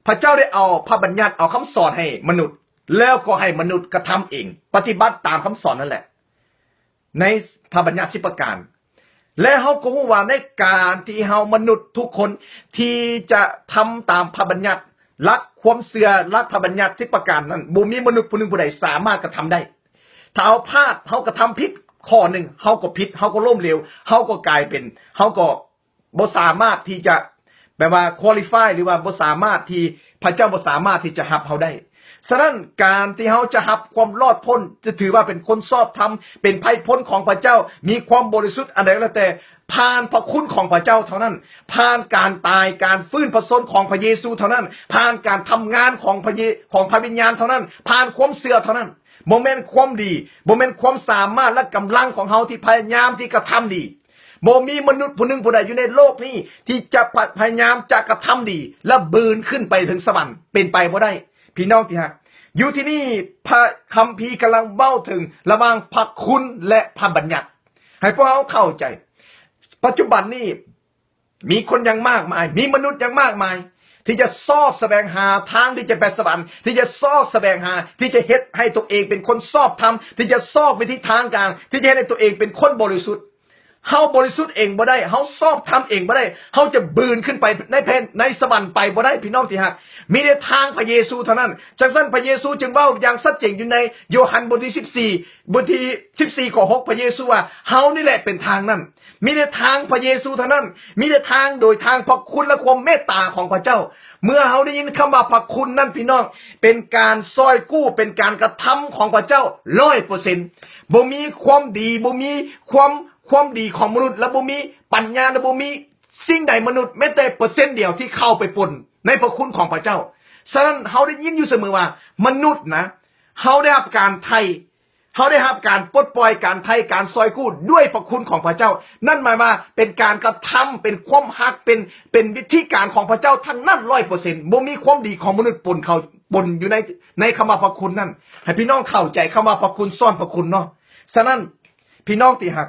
ພຣະເຈົ້າໄດ້ເອົາພຣະບັນຍັດ ເອົາຄຳສອນໃຫ້ມະນຸດ ແລ້ວກໍໃຫ້ມະນຸດກະທຳເອງ ປະຕິບັດຕາມຄຳສອນນັ້ນແຫຼະ ໃນພຣະບັນຍັດສິບປະການ. ແລະ ເຮົາກໍຮູ້ວ່າໃນການທີ່ເຮົາມະນຸດທຸກຄົນທີ່ຈະທຳຕາມພຣະບັນຍັດ ຫຼັກຄວາມເຊື່ອ ຫຼັກພຣະບັນຍັດສິບປະການນັ້ນ ບໍ່ມີມະນຸດຜູ້ໜຶ່ງຜູ້ໃດສາມາດກະທຳໄດ້. ຖ້າເຮົາພາດ ເຮົາກະທຳຜິດຂໍ້ໜຶ່ງ ເຮົາກໍຜິດ ເຮົາກໍລົ້ມເຫຼວ ເຮົາກໍກາຍເປັນ ເຮົາກໍບໍ່ສາມາດທີ່ຈະ ແບບວ່າ qualify ຫຼືວ່າບໍ່ສາມາດທີ່ ພຣະເຈົ້າບໍ່ສາມາດທີ່ຈະຮັບເຮົາໄດ້. ສະນັ້ນ ການທີ່ເຮົາຈະຮັບຄວາມລອດພົ້ນ ຈະຖືວ່າເປັນຄົນຊອບທຳ ເປັນໄພພົ້ນຂອງພຣະເຈົ້າ ມີຄວາມບໍລິສຸດອັນໃດກໍແລ້ວແຕ່ ຜ່ານພຣະຄຸນຂອງພຣະເຈົ້າເທົ່ານັ້ນ, ຜ່ານການຕາຍ ການຟື້ນພະຊົນຂອງພຣະເຢຊູເທົ່ານັ້ນ, ຜ່ານການທຳງານຂອງພຣະເຢ ຂອງພຣະວິນຍານເທົ່ານັ້ນ, ຜ່ານຄວາມເຊື່ອເທົ່ານັ້ນ. ບໍ່ແມ່ນຄວາມດີ, ບໍ່ແມ່ນຄວາມສາມາດ ແລະ ກຳລັງຂອງເຮົາທີ່ພະຍາຍາມທີ່ກະທຳດີ. ບໍ່ມີມະນຸດຜູ້ໜຶ່ງຜູ້ໃດຢູ່ໃນໂລກນີ້ທີ່ຈະພະ ພະຍາຍາມຈະກະທຳດີ ແລະ ບືນຂຶ້ນໄປເຖິງສະຫວັນ ເປັນໄປບໍ່ໄດ້. ພີ່ນ້ອງທີ່ຮັກ, ຢູ່ທີ່ນີ້ພຣະຄຳພີກຳລັງເວົ້າເຖິງລະຫວ່າງພຣະຄຸນ ແລະ ພຣະບັນຍັດ ໃຫ້ພວກເຮົາເຂົ້າໃຈ. ປັດຈຸບັນນີ້ ມີຄົນຢ່າງມາກມາຍ, ມີມະນຸດຢ່າງມາກມາຍ ທີ່ຈະຊອກສະແຫວງຫາທາງທີ່ຈະໄປສະຫວັນ, ທີ່ຈະຊອກສະແຫວງຫາ ທີ່ຈະເຮັດໃຫ້ຕົວເອງເປັນຄົນຊອບທຳ, ທີ່ຈະຊອກວິທີທາງການ ທີ່ຈະເຮັດໃຫ້ຕົວເອງເປັນຄົນບໍລິສຸດ. ເຮົາບໍລິສຸດເອງບໍ່ໄດ້, ເຮົາຊອບທຳເອງບໍ່ໄດ້, ເຮົາຈະບືນຂຶ້ນໄປໃນແຜ່ນ ໃນສະຫວັນໄປບໍ່ໄດ້ ພີ່ນ້ອງທີ່ຮັກ. ມີແຕ່ທາງພຣະເຢຊູເທົ່ານັ້ນ. ຈັ່ງຊັ້ນ ພຣະເຢຊູຈຶ່ງເວົ້າຢ່າງຊັດເຈນຢູ່ໃນໂຢຮັນບົດທີສິບສີ່ ບົດທີສິບສີ່ ຂໍ້ຫົກ ພຣະເຢຊູວ່າ ເຮົານີ້ແຫຼະເປັນທາງນັ້ນ. ມີແຕ່ທາງພຣະເຢຊູເທົ່ານັ້ນ, ມີແຕ່ທາງໂດຍທາງພຣະຄຸນ ແລະ ຄວາມເມດຕາຂອງພຣະເຈົ້າ. ເມື່ອເຮົາໄດ້ຍິນຄຳວ່າພຣະຄຸນນັ້ນ ພີ່ນ້ອງ, ເປັນການຊ່ອຍກູ້, ເປັນການກະທຳຂອງພຣະເຈົ້າຮ້ອຍເປີເຊັນ. ບໍ່ມີຄວາມດີ, ບໍ່ມີຄວາມ, ຄວາມດີຂອງມະນຸດ, ແລະ ບໍ່ມີປັນຍາ, ແລະ ບໍ່ມີສິ່ງໃດມະນຸດ ແມ້ແຕ່ເປີເຊັນດຽວທີ່ເຂົ້າໄປປົນໃນພຣະຄຸນຂອງພຣະເຈົ້າ. ສະນັ້ນ ເຮົາໄດ້ຍິນຢູ່ສະເໝີວ່າ ມະນຸດນະ, ເຮົາໄດ້ຮັບການໄຖ່ ເຮົາໄດ້ຮັບການປົດປ່ອຍ, ການໄຖ່, ການຊ່ອຍກູ້ດ້ວຍພຣະຄຸນຂອງພຣະເຈົ້າ. ນັ້ນໝາຍວ່າເປັນການກະທຳ, ເປັນຄວາມຮັກ, ເປັນ, ເປັນວິທີການຂອງພຣະເຈົ້າທັງນັ້ນຮ້ອຍເປີເຊັນ. ບໍ່ມີຄວາມດີຂອງມະນຸດປົນເຂົ້າ, ປົນຢູ່ໃນ, ໃນຄຳວ່າພຣະຄຸນນັ້ນ. ໃຫ້ພີ່ນ້ອງເຂົ້າໃຈຄຳວ່າພຣະຄຸນ ຊ້ອນພຣະຄຸນເນາະ. ສະນັ້ນ ພີ່ນ້ອງທີ່ຮັກ,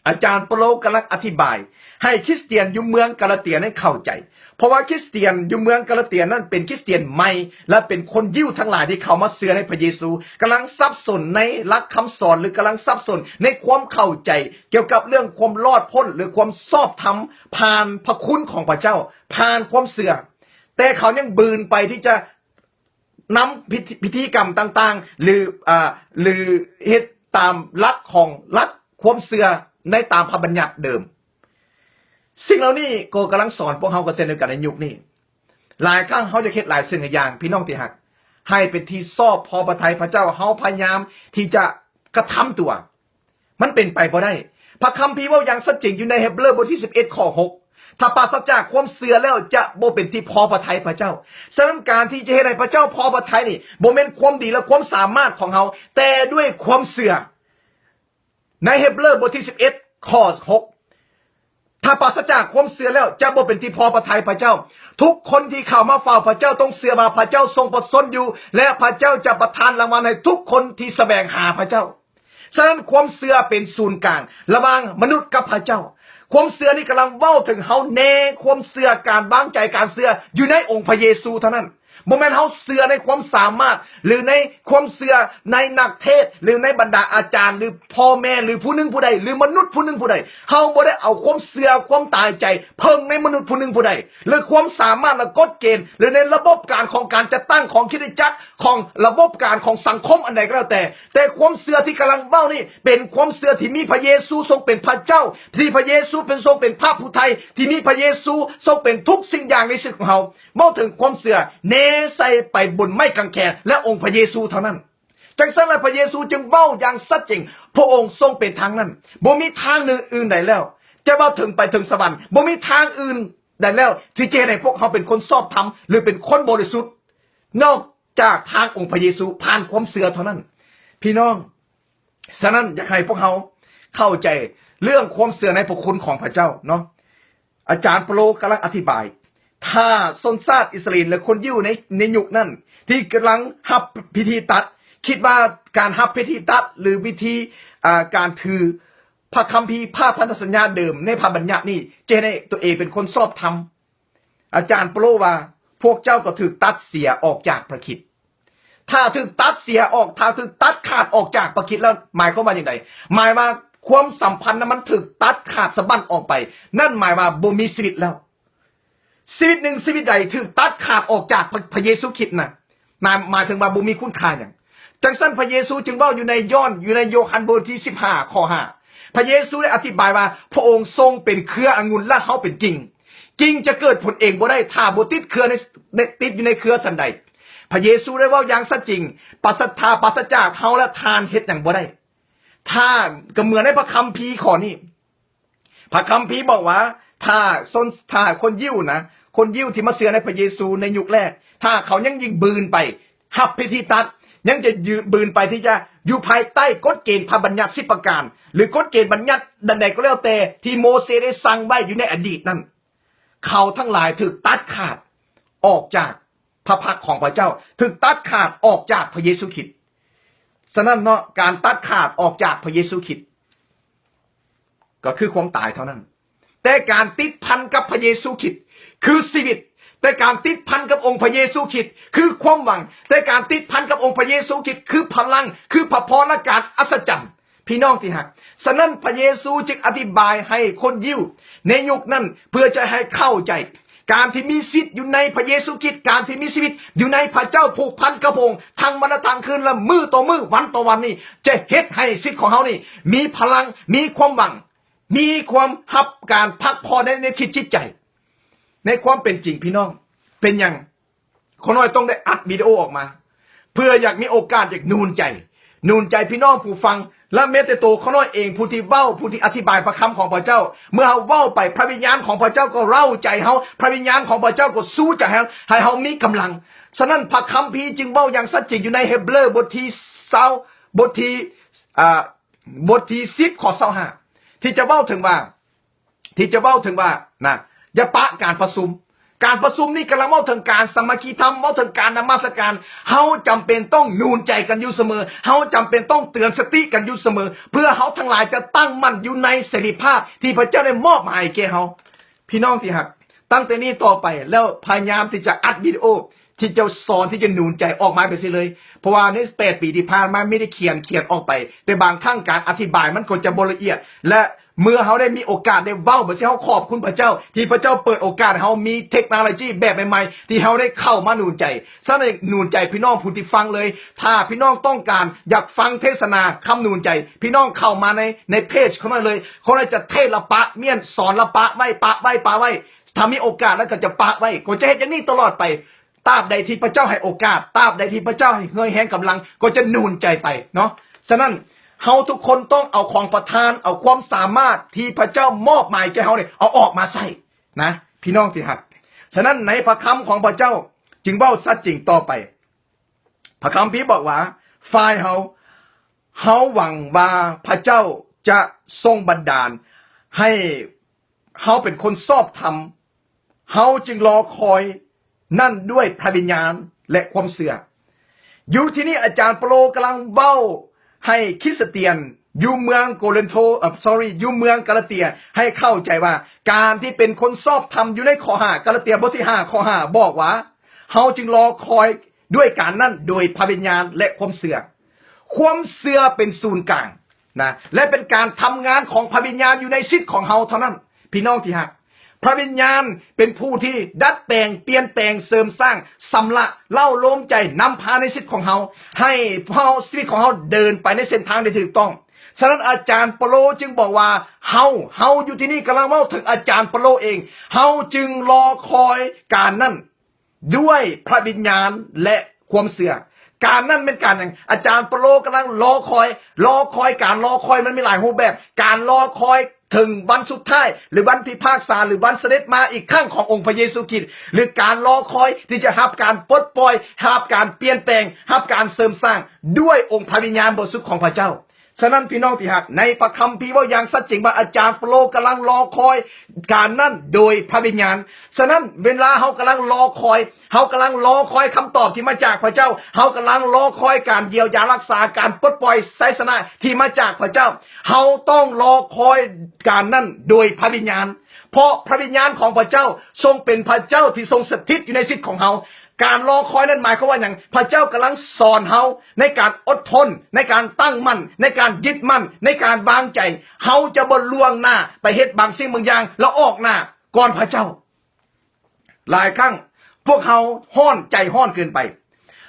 ອາຈານເປາໂລກຳລັງອະທິບາຍໃຫ້ຄຣິສຕຽນຢູ່ເມືອງກາລາເຕຍນັ້ນເຂົ້າໃຈ, ເພາະວ່າຄຣິສຕຽນຢູ່ເມືອງກາລາເຕຍນັ້ນເປັນຄຣິສຕຽນໃໝ່ ແລະ ເປັນຄົນຢິວທັງຫຼາຍທີ່ເຂົ້າມາເຊື່ອໃນພຣະເຢຊູ ກຳລັງສັບສົນໃນຫຼັກຄຳສອນ ຫຼື ກຳລັງສັບສົນໃນຄວາມເຂົ້າໃຈກ່ຽວກັບເລື່ອງຄວາມລອດພົ້ນ ຫຼື ຄວາມຊອບທຳຜ່ານພຣະຄຸນຂອງພຣະເຈົ້າ, ຜ່ານຄວາມເຊື່ອ, ແຕ່ເຂົາຍັງບືນໄປທີ່ຈະ ນຳພິທີ ພິທີກຳຕ່າງໆ ຫຼື ອາ ຫຼື ເຮັດຕາມຫຼັກຂອງ ຫຼັກຄວາມເຊື່ອໃນຕາມພຣະບັນຍັດເດີມ. ສິ່ງເຫຼົ່ານີ້ກໍກຳລັງສອນພວກເຮົາກໍເຊັ່ນດຽວກັນໃນຍຸກນີ້. ຫຼາຍຄັ້ງເຮົາຢາກເຮັດຫຼາຍສິ່ງຫຼາຍຢ່າງ ພີ່ນ້ອງທີ່ຮັກ, ໃຫ້ເປັນທີ່ຊອບພໍພຣະໄທພຣະເຈົ້າ, ເຮົາພະຍາຍາມທີ່ຈະກະທຳຕົວ. ມັນເປັນໄປບໍ່ໄດ້. ພຣະຄຳພີເວົ້າຢ່າງຊັດເຈນຢູ່ໃນເຮັບເຣີບົດທີສິບເອັດ ຂໍ້ຫົກ, ຖ້າປາສະຈາກຄວາມເຊື່ອແລ້ວຈະບໍ່ເປັນທີ່ພໍພຣະໄທພຣະເຈົ້າ. ສະນັ້ນ ການທີ່ຈະເຮັດໃຫ້ພຣະເຈົ້າພໍພຣະໄທນີ້ ບໍ່ແມ່ນຄວາມດີ ແລະ ຄວາມສາມາດຂອງເຮົາ, ແຕ່ດ້ວຍຄວາມເຊື່ອ. ໃນເຮັບເຣີບົດທີສິບເອັດ ຂໍ້ຫົກ ຖ້າປາສະຈາກຄວາມເຊື່ອແລ້ວ ຈະບໍ່ເປັນທີ່ພໍພະໄທພະເຈົ້າ. ທຸກຄົນທີ່ເຂົ້າມາເຝົ້າພະເຈົ້າ ຕ້ອງເຊື່ອວ່າພະເຈົ້າຊົງປະຊົນຢູ່ ແລະ ພະເຈົ້າຈະປະທານລາງວັນໃຫ້ທຸກຄົນທີ່ສະແຫວງຫາພະເຈົ້າ. ສະນັ້ນ ຄວາມເຊື່ອເປັນສູນກາງລະຫວ່າງມະນຸດກັບພະເຈົ້າ. ຄວາມເຊື່ອນີ້ກຳລັງເວົ້າເຖິງເຮົາແນ່, ຄວາມເຊື່ອ, ການວາງໃຈ, ການເຊື່ອຢູ່ໃນອົງພະເຢຊູເທົ່ານັ້ນ. ບໍ່ແມ່ນເຮົາເຊື່ອໃນຄວາມສາມາດ ຫຼື ໃນຄວາມເຊື່ອໃນນັກເທດ ຫຼື ໃນບັນດາອາຈານ ຫຼື ພໍ່ແມ່ ຫຼື ຜູ້ໜຶ່ງຜູ້ໃດ ຫຼື ມະນຸດຜູ້ໜຶ່ງຜູ້ໃດ. ເຮົາບໍ່ໄດ້ເອົາຄວາມເຊື່ອ, ຄວາມຕາຍໃຈເພິ່ງໃນມະນຸດຜູ້ໜຶ່ງຜູ້ໃດ ຫຼື ຄວາມສາມາດ ແລະ ກົດເກນ ຫຼື ໃນລະບົບການຂອງການຈັດຕັ້ງຂອງຄຣິສຕະຈັກ ຂອງລະບົບການຂອງສັງຄົມອັນໃດກໍແລ້ວແຕ່. ແຕ່ຄວາມເຊື່ອທີ່ກຳລັງເວົ້ານີ້ ເປັນຄວາມເຊື່ອທີ່ມີພະເຢຊູຊົງເປັນພະເຈົ້າ, ທີ່ພະເຢຊູເປັນ ຊົງເປັນພະຜູ້ໄຖ່, ທີ່ມີພະເຢຊູຊົງເປັນທຸກສິ່ງຢ່າງໃນຊີວິດຂອງເຮົາ. ເວົ້າເຖິງຄວາມເຊື່ອແນໃສ່ໄປບົນໄມ້ກາງແຂນ ແລະ ອົງພະເຢຊູເທົ່ານັ້ນ. ຈັ່ງຊັ້ນລະ ພະເຢຊູຈຶ່ງເວົ້າຢ່າງຊັດເຈນ, ພະອົງຊົງເປັນທາງນັ້ນ, ບໍ່ມີທາງໜຶ່ງອື່ນໃດແລ້ວ ຈະເວົ້າເຖິງໄປເຖິງສະຫວັນ, ບໍ່ມີທາງອື່ນໃດແລ້ວທີ່ຈະເຮັດໃຫ້ພວກເຮົາເປັນຄົນຊອບທຳ ຫຼື ເປັນຄົນບໍລິສຸດ ນອກຈາກທາງອົງພະເຢຊູ ຜ່ານຄວາມເຊື່ອເທົ່ານັ້ນ. ພີ່ນ້ອງ, ສະນັ້ນ ຢາກໃຫ້ພວກເຮົາເຂົ້າໃຈເລື່ອງຄວາມເຊື່ອໃນພະຄຸນຂອງພະເຈົ້າເນາະ. ອາຈານເປໂລກຳລັງອະທິບາຍ ຖ້າຊົນຊາດອິດສະຣາເອນ ແລະ ຄົນຢິວໃນ ໃນຍຸກນັ້ນ ທີ່ກຳລັງຮັບພິທີຕັດ ຄິດວ່າການຮັບພິທີຕັດ ຫຼື ວິທີ ອ່າ ການຖືພະຄຳພີ ພະພັນທະສັນຍາເດີມ ໃນພະບັນຍັດນີ້ ຈະເຮັດໃຫ້ຕົວເອງເປັນຄົນຊອບທຳ. ອາຈານເປໂຕຣວ່າ, ພວກເຈົ້າກໍຖືກຕັດເສຍອອກຈາກພະຄຣິດ. ຖ້າຖືກຕັດເສຍອອກ, ຖ້າຖືກຕັດຂາດອອກຈາກພະຄຣິດແລ້ວ ໝາຍຄວາມວ່າຈັ່ງໃດ? ໝາຍວ່າຄວາມສຳພັນນັ້ນມັນຖືກຕັດຂາດສະບັ້ນອອກໄປ, ນັ້ນໝາຍວ່າບໍ່ມີຊີວິດແລ້ວ. ຊີວິດໜຶ່ງຊີວິດໃດຖືກຕັດຂາດອອກຈາກພະ, ພະເຢຊູຄຣິດນະ, ໝາຍ, ໝາຍເຖິງວ່າບໍ່ມີຄຸນຄ່າຫຍັງ. ຈັ່ງຊັ້ນພະເຢຊູຈຶ່ງເວົ້າຢູ່ໃນ ຍ້ອນ ຢູ່ໃນໂຍຮັນບົດທີສິບຫ້າ ຂໍ້ຫ້າ ພະເຢຊູໄດ້ອະທິບາຍວ່າ ພະອົງຊົງເປັນເຄືອອະງຸ່ນ ແລະ ເຮົາເປັນກິ່ງ. ກິ່ງຈະເກີດຜົນເອງບໍ່ໄດ້ ຖ້າບໍ່ຕິດເຄືອໃນ, ໃນ, ຕິດຢູ່ໃນເຄືອສັນໃດ. ພະເຢຊູໄດ້ເວົ້າຢ່າງຊັດຈິງ, ປາສະ, ຖ້າປາສະຈາກເຮົາແລ້ວ ທ່ານເຮັດຫຍັງບໍ່ໄດ້. ຖ້າ, ກໍເໝືອນໃນພະຄຳພີຂໍ້ນີ້. ພະຄຳພີບອກວ່າ ຖ້າຊົນ, ຖ້າຄົນຢິວນະ, ຄົນຢິວທີ່ມາເຊື່ອໃນພະເຢຊູໃນຍຸກແລກ, ຖ້າເຂົາຍັງຢືນບືນໄປຮັບພິທີຕັດ, ຍັງຈະຢືນບືນໄປທີ່ຈະຢູ່ພາຍໃຕ້ກົດເກນພະບັນຍັດສິບປະການ ຫຼື ກົດເກນບັນຍັດໃດໆກໍແລ້ວແຕ່ ທີ່ໂມເຊໄດ້ສັ່ງໄວ້ຢູ່ໃນອະດີດນັ້ນ, ເຂົາທັງຫຼາຍຖືກຕັດຂາດອອກຈາກພະພັກຂອງພະເຈົ້າ, ຖືກຕັດຂາດອອກຈາກພະເຢຊູຄຣິດ. ສະນັ້ນເນາະ, ການຕັດຂາດອອກຈາກພະເຢຊູຄຣິດ ກໍຄືຄວາມຕາຍເທົ່ານັ້ນ. ແຕ່ການຕິດພັນກັບພະເຢຊູຄຣິດຄືຊີວິດ, ແຕ່ການຕິດພັນກັບອົງພະເຢຊູຄຣິດຄືຄວາມຫວັງ, ແຕ່ການຕິດພັນກັບອົງພະເຢຊູຄຣິດຄືພະລັງ, ຄືພະພອນ ແລະ ການອັດສະຈັນ. ພີ່ນ້ອງທີ່ຮັກ, ສະນັ້ນພະເຢຊູຈຶ່ງອະທິບາຍໃຫ້ຄົນຢິວໃນຍຸກນັ້ນ ເພື່ອຈະໃຫ້ເຂົ້າໃຈ ການທີ່ມີສິດຢູ່ໃນພະເຢຊູຄຣິດ, ການທີ່ມີຊີວິດຢູ່ໃນພະເຈົ້າ, ຜູກພັນກັບພະອົງທັງວັນ ແລະ ທັງຄືນ ແລະ ມື້ຕໍ່ມື້, ວັນຕໍ່ວັນນີ້ ຈະເຮັດໃຫ້ຊີວິດຂອງເຮົານີ້ມີພະລັງ, ມີຄວາມຫວັງ, ມີຄວາມຮັບການພັກຜ່ອນໃນ, ໃນຄິດຈິດໃຈ, ໃນຄວາມເປັນຈິງ. ພີ່ນ້ອງ, ເປັນຫຍັງ ຂ້ານ້ອຍຕ້ອງໄດ້ອັດວິດີໂອອອກມາ ເພື່ອຢາກມີໂອກາດຢາກໜູນໃຈ, ໜູນໃຈພີ່ນ້ອງຜູ້ຟັງ ແລະ ແມ້ແຕ່ໂຕຂ້ານ້ອຍເອງ ຜູ້ທີ່ເວົ້າ, ຜູ້ທີ່ອະທິບາຍພະຄຳຂອງພະເຈົ້າ. ເມື່ອເຮົາເວົ້າໄປ, ພະວິນຍານຂອງພະເຈົ້າກໍເລົາໃຈເຮົາ, ພະວິນຍານຂອງພະເຈົ້າກໍຊູໃຈເຮົາ, ໃຫ້ເຮົາມີກຳລັງ. ສະນັ້ນ ພະຄຳພີຈຶ່ງເວົ້າຢ່າງຊັດເຈນຢູ່ໃນເຮັບເຣີບົດທີຊາວ, ບົດທີ, ອ່າ, ບົດທີສິບ ຂໍ້ຊາວຫ້າ ທີ່ຈະເວົ້າເຖິງວ່າ, ທີ່ຈະເວົ້າເຖິງວ່ານະ, ຢ່າປະການປະຊຸມ. ການປະຊຸມນີ້ກຳລັງເວົ້າເຖິງການສາມັກຄີທຳ, ເວົ້າເຖິງການນະມັດສະການ. ເຮົາຈຳເປັນຕ້ອງໜູນໃຈກັນຢູ່ສະເໝີ, ເຮົາຈຳເປັນຕ້ອງເຕືອນສະຕິກັນຢູ່ສະເໝີ, ເພື່ອເຮົາທັງຫຼາຍຈະຕັ້ງໝັ້ນຢູ່ໃນເສລີພາບທີ່ພະເຈົ້າໄດ້ມອບໃຫ້ແກ່ເຮົາ. ພີ່ນ້ອງທີ່ຮັກ, ຕັ້ງແຕ່ນີ້ຕໍ່ໄປແລ້ວ ພະຍາຍາມທີ່ຈະອັດວິດີໂອ ທີ່ຈະສອນ ທີ່ຈະໜູນໃຈອອກມາໄປຊີ້ເລີຍ. ເພາະວ່າໃນແປດປີທີ່ຜ່ານມາ ມີແຕ່ຂຽນ, ຂຽນອອກໄປ, ແຕ່ບາງຄັ້ງການອະທິບາຍມັນກໍຈະບໍ່ລະອຽດ ແລະ ເມື່ອເຮົາໄດ້ມີໂອກາດໄດ້ເວົ້າໄປຊີ້, ເຮົາຂອບຄຸນພະເຈົ້າ ທີ່ພະເຈົ້າເປີດໂອກາດໃຫ້ເຮົາມີເທັກໂນໂລຢີແບບໃໝ່ໆ ທີ່ເຮົາໄດ້ເຂົ້າມາໜູນໃຈ. ສະນັ້ນ ໜູນໃຈພີ່ນ້ອງຜູ້ທີ່ຟັງເລີຍ. ຖ້າພີ່ນ້ອງຕ້ອງການຢາກຟັງເທດສະໜາຄຳໜູນໃຈ, ພີ່ນ້ອງເຂົ້າມາໃນ, ໃນເພຈຂອງຂ້ານ້ອຍເລີຍ. ຂ້ານ້ອຍຈະເທດແລ້ວປະມ້ຽນ, ສອນແລ້ວປະໄວ້, ປະໄວ້, ປະໄວ້. ຖ້າມີໂອກາດແລ້ວກໍຈະປະໄວ້, ກໍຈະເຮັດຢ່າງນີ້ຕະຫຼອດໄປ. ຕາບໃດທີ່ພະເຈົ້າໃຫ້ໂອກາດ, ຕາບໃດທີ່ພະເຈົ້າໃຫ້ເຫື່ອແຮງກຳລັງ ກໍຈະໜູນໃຈໄປເນາະ. ສະນັ້ນ ເຮົາທຸກຄົນຕ້ອງເອົາຂອງປະທານ, ເອົາຄວາມສາມາດທີ່ພະເຈົ້າມອບໝາຍແກ່ເຮົານີ້ ເອົາອອກມາໃຊ້ນະ ພີ່ນ້ອງທີ່ຮັກ. ສະນັ້ນໃນພະຄຳຂອງພະເຈົ້າຈຶ່ງເວົ້າຊັດເຈນຕໍ່ໄປ. ພະຄຳພີບອກວ່າ ຝ່າຍເຮົາ, ເຮົາຫວັງວ່າພະເຈົ້າ ຈະຊົງບັນດານໃຫ້ເຮົາເປັນຄົນຊອບທຳ, ເຮົາຈຶ່ງລໍຄອຍນັ້ນດ້ວຍພະວິນຍານ ແລະ ຄວາມເຊື່ອ. ຢູ່ທີ່ນີ້ອາຈານເປໂຕກຳລັງເວົ້າໃຫ້ຄຣິສຕຽນຢູ່ເມືອງໂກລິນໂທ, ເອີ sorry ຢູ່ເມືອງກາລາເຕຍ ໃຫ້ເຂົ້າໃຈວ່າ ການທີ່ເປັນຄົນຊອບທຳ ຢູ່ໃນຂໍ້ຫ້າ ກາລາເຕຍບົດທີຫ້າ ຂໍ້ຫ້າ ບອກວ່າ ເຮົາຈຶ່ງລໍຄອຍດ້ວຍການນັ້ນໂດຍພະວິນຍານ ແລະ ຄວາມເຊື່ອ. ຄວາມເຊື່ອເປັນສູນກາງນະ ແລະ ເປັນການທຳງານຂອງພະວິນຍານຢູ່ໃນຊີວິດຂອງເຮົາເທົ່ານັ້ນ. ພີ່ນ້ອງທີ່ຮັກ, ພະວິນຍານເປັນຜູ້ທີ່ດັດແປງ, ປ່ຽນແປງ, ເສີມສ້າງ, ຊຳລະ, ເລົ້າໂລມໃຈ, ນຳພາໃນຊີວິດຂອງເຮົາ, ໃຫ້ເຮົາ, ຊີວິດຂອງເຮົາເດີນໄປໃນເສັ້ນທາງທີ່ຖືກຕ້ອງ. ສະນັ້ນອາຈານເປໂຕຈຶ່ງບອກວ່າ ເຮົາ, ເຮົາຢູ່ທີ່ນີ້ກຳລັງເວົ້າເຖິງອາຈານເປໂຕເອງ, ເຮົາຈຶ່ງລໍຄອຍການນັ້ນ ດ້ວຍພະວິນຍານ ແລະ ຄວາມເຊື່ອ. ການນັ້ນແມ່ນການຫຍັງ? ອາຈານເປໂຕກຳລັງລໍຄອຍ, ລໍຄອຍ, ການລໍຄອຍມັນມີຫຼາຍຮູບແບບ. ການລໍຄອຍເຖິງວັນສຸດທ້າຍ ຫຼື ວັນພິພາກສາ ຫຼື ວັນສະເດັດມາອີກຄັ້ງຂອງອົງພະເຢຊູຄຣິດ ຫຼື ການລໍຄອຍທີ່ຈະຮັບການປົດປ່ອຍ, ຮັບການປ່ຽນແປງ, ຮັບການເສີມສ້າງດ້ວຍອົງພະວິນຍານບໍລິສຸດຂອງພະເຈົ້າ. ສະນັ້ນ ພີ່ນ້ອງທີ່ຮັກ, ໃນພະຄຳພີເວົ້າຢ່າງຊັດເຈນວ່າ ອາຈານເປໂຕກຳລັງລໍຄອຍການນັ້ນໂດຍພະວິນຍານ. ສະນັ້ນ ເວລາເຮົາກຳລັງລໍຄອຍ, ເຮົາກຳລັງລໍຄອຍຄຳຕອບທີ່ມາຈາກພະເຈົ້າ, ເຮົາກຳລັງລໍຄອຍການຢຽວຢາຮັກສາ, ການປົດປ່ອຍໄຊຊະນະທີ່ມາຈາກພະເຈົ້າ, ເຮົາຕ້ອງລໍຄອຍການນັ້ນໂດຍພະວິນຍານ, ເພາະພະວິນຍານຂອງພະເຈົ້າຊົງເປັນພະເຈົ້າທີ່ຊົງສະຖິດຢູ່ໃນຊີວິດຂອງເຮົາ. ການລໍຄອຍນັ້ນໝາຍຄວາມວ່າຫຍັງ? ພະເຈົ້າກຳລັງສອນເຮົາໃນການອົດທົນ, ໃນການຕັ້ງໝັ້ນ, ໃນການຍຶດໝັ້ນ, ໃນການວາງໃຈ. ເຮົາຈະບໍ່ລ່ວງໜ້າໄປເຮັດບາງສິ່ງບາງຢ່າງ ແລ້ວອອກໜ້າກ່ອນພະເຈົ້າ. ຫຼາຍຄັ້ງພວກເຮົາຮ້ອນ, ໃຈຮ້ອນເກີນໄປ.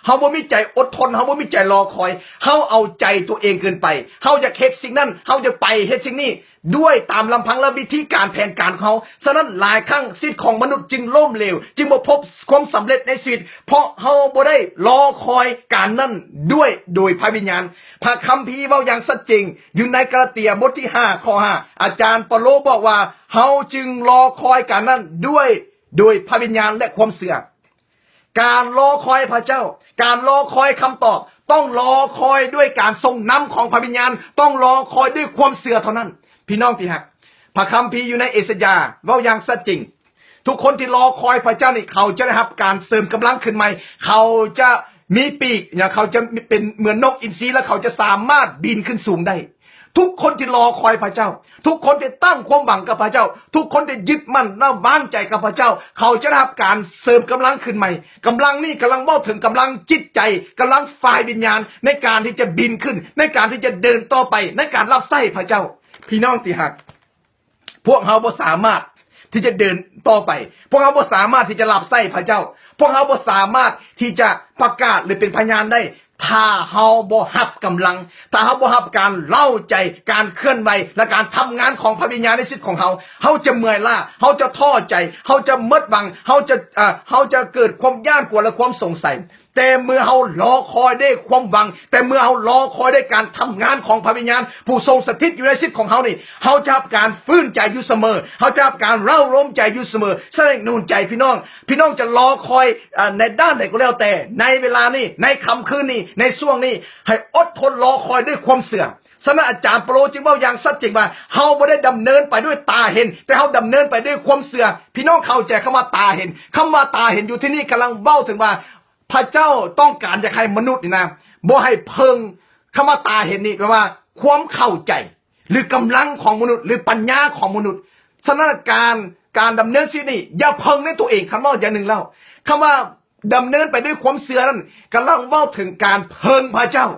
ເຮົາບໍ່ມີໃຈອົດທົນ, ເຮົາບໍ່ມີໃຈລໍຄອຍ, ເຮົາເອົາໃຈຕົວເອງເກີນໄປ, ເຮົາຢາກເຮັດສິ່ງນັ້ນ, ເຮົາຈະໄປເຮັດສິ່ງນີ້ ດ້ວຍຕາມລຳພັງ ແລະ ວິທີການແຜນການຂອງເຮົາ. ສະນັ້ນ ຫຼາຍຄັ້ງຊີວິດຂອງມະນຸດຈຶ່ງລົ້ມເຫຼວ, ຈຶ່ງບໍ່ພົບຄວາມສຳເລັດໃນຊີວິດ, ເພາະເຮົາບໍ່ໄດ້ລໍຄອຍການນັ້ນດ້ວຍໂດຍພະວິນຍານ. ພະຄຳພີເວົ້າຢ່າງຊັດເຈນ ຢູ່ໃນກາລາເຕຍບົດທີຫ້າ ຂໍ້ຫ້າ ອາຈານເປາໂລບອກວ່າ ເຮົາຈຶ່ງລໍຄອຍການນັ້ນດ້ວຍ ໂດຍພະວິນຍານ ແລະ ຄວາມເຊື່ອ. ການລໍຄອຍພະເຈົ້າ, ການລໍຄອຍຄຳຕອບ, ຕ້ອງລໍຄອຍດ້ວຍການຊົງນຳຂອງພະວິນຍານ, ຕ້ອງລໍຄອຍດ້ວຍຄວາມເຊື່ອເທົ່ານັ້ນ. ພີ່ນ້ອງທີ່ຮັກ, ພະຄຳພີຢູ່ໃນເອສາຍາເວົ້າຢ່າງຊັດເຈນ, ທຸກຄົນທີ່ລໍຄອຍພະເຈົ້ານີ້ ເຂົາຈະໄດ້ຮັບການເສີມກຳລັງຂຶ້ນໃໝ່, ເຂົາຈະມີປີກ, ເຂົາຈະເປັນເໝືອນນົກອິນຊີ ແລະ ເຂົາຈະສາມາດບິນຂຶ້ນສູງໄດ້. ທຸກຄົນທີ່ລໍຄອຍພະເຈົ້າ, ທຸກຄົນທີ່ຕັ້ງຄວາມຫວັງກັບພະເຈົ້າ, ທຸກຄົນທີ່ຍຶດໝັ້ນ ແລະ ວາງໃຈກັບພະເຈົ້າ, ເຂົາຈະໄດ້ຮັບການເສີມກຳລັງຂຶ້ນໃໝ່. ກຳລັງນີ້ກຳລັງເວົ້າເຖິງກຳລັງຈິດໃຈ, ກຳລັງຝ່າຍວິນຍານ ໃນການທີ່ຈະບິນຂຶ້ນ, ໃນການທີ່ຈະເດີນຕໍ່ໄປ ໃນການຮັບໃຊ້ພະເຈົ້າ. ພີ່ນ້ອງທີ່ຮັກ, ພວກເຮົາບໍ່ສາມາດທີ່ຈະເດີນຕໍ່ໄປ, ພວກເຮົາບໍ່ສາມາດທີ່ຈະຮັບໃຊ້ພະເຈົ້າ, ພວກເຮົາບໍ່ສາມາດທີ່ຈະປະກາດ ຫຼື ເປັນພະຍານໄດ້ ຖ້າເຮົາບໍ່ຮັບກຳລັງ, ຖ້າເຮົາບໍ່ຮັບການເລົ້າໃຈ, ການເຄື່ອນໄຫວ ແລະ ການທຳງານຂອງພະວິນຍານໃນຊີວິດຂອງເຮົາ, ເຮົາຈະເມື່ອຍລ້າ, ເຮົາຈະທໍ້ໃຈ, ເຮົາຈະໝົດຫວັງ, ເຮົາຈະ, ເອີ, ເຮົາຈະເກີດຄວາມຢ້ານກົວ ແລະ ຄວາມສົງໄສ. ແຕ່ເມື່ອເຮົາລໍຄອຍດ້ວຍຄວາມຫວັງ, ແຕ່ເມື່ອເຮົາລໍຄອຍດ້ວຍການທຳງານຂອງພະວິນຍານຜູ້ຊົງສະຖິດຢູ່ໃນຊີວິດຂອງເຮົານີ້, ເຮົາຈະຮັບການຟື້ນໃຈຢູ່ສະເໝີ, ເຮົາຈະຮັບການເລົ້າໂລມໃຈຢູ່ສະເໝີ. ສະນັ້ນໜູນໃຈພີ່ນ້ອງ, ພີ່ນ້ອງຈະລໍຄອຍ, ເອີ, ໃນດ້ານໃດກໍແລ້ວແຕ່, ໃນເວລານີ້, ໃນຄ່ຳຄືນນີ້, ໃນຊ່ວງນີ້, ໃຫ້ອົດທົນລໍຄອຍດ້ວຍຄວາມເຊື່ອ. ສະນັ້ນອາຈານເປາໂລຈຶ່ງເວົ້າຢ່າງຊັດເຈນວ່າ ເຮົາບໍ່ໄດ້ດຳເນີນໄປດ້ວຍຕາເຫັນ, ແຕ່ເຮົາດຳເນີນໄປດ້ວຍຄວາມເຊື່ອ. ພີ່ນ້ອງເຂົ້າໃຈຄຳວ່າຕາເຫັນ? ຄຳວ່າຕາເຫັນຢູ່ທີ່ນີ້ກຳລັງເວົ້າເຖິງວ່າ ພະເຈົ້າຕ້ອງການຢາກໃຫ້ມະນຸດນີ້ນະ ບໍ່ໃຫ້ເພິ່ງ, ຄຳວ່າຕາເຫັນນີ້ແປວ່າຄວາມເຂົ້າໃຈ ຫຼື ກຳລັງຂອງມະນຸດ ຫຼື ປັນຍາຂອງມະນຸດ. ສະນັ້ນການ, ການດຳເນີນຊີວິດນີ້ຢ່າເພິ່ງໃນຕົວເອງ. ຄັນເວົ້າຢ່າງໜຶ່ງແລ້ວ, ຄຳວ່າດຳເນີນໄປດ້ວຍຄວາມເຊື່ອນັ້ນ ກຳລັງເວົ້າເຖິງການເພິ່ງພະເຈົ້າ,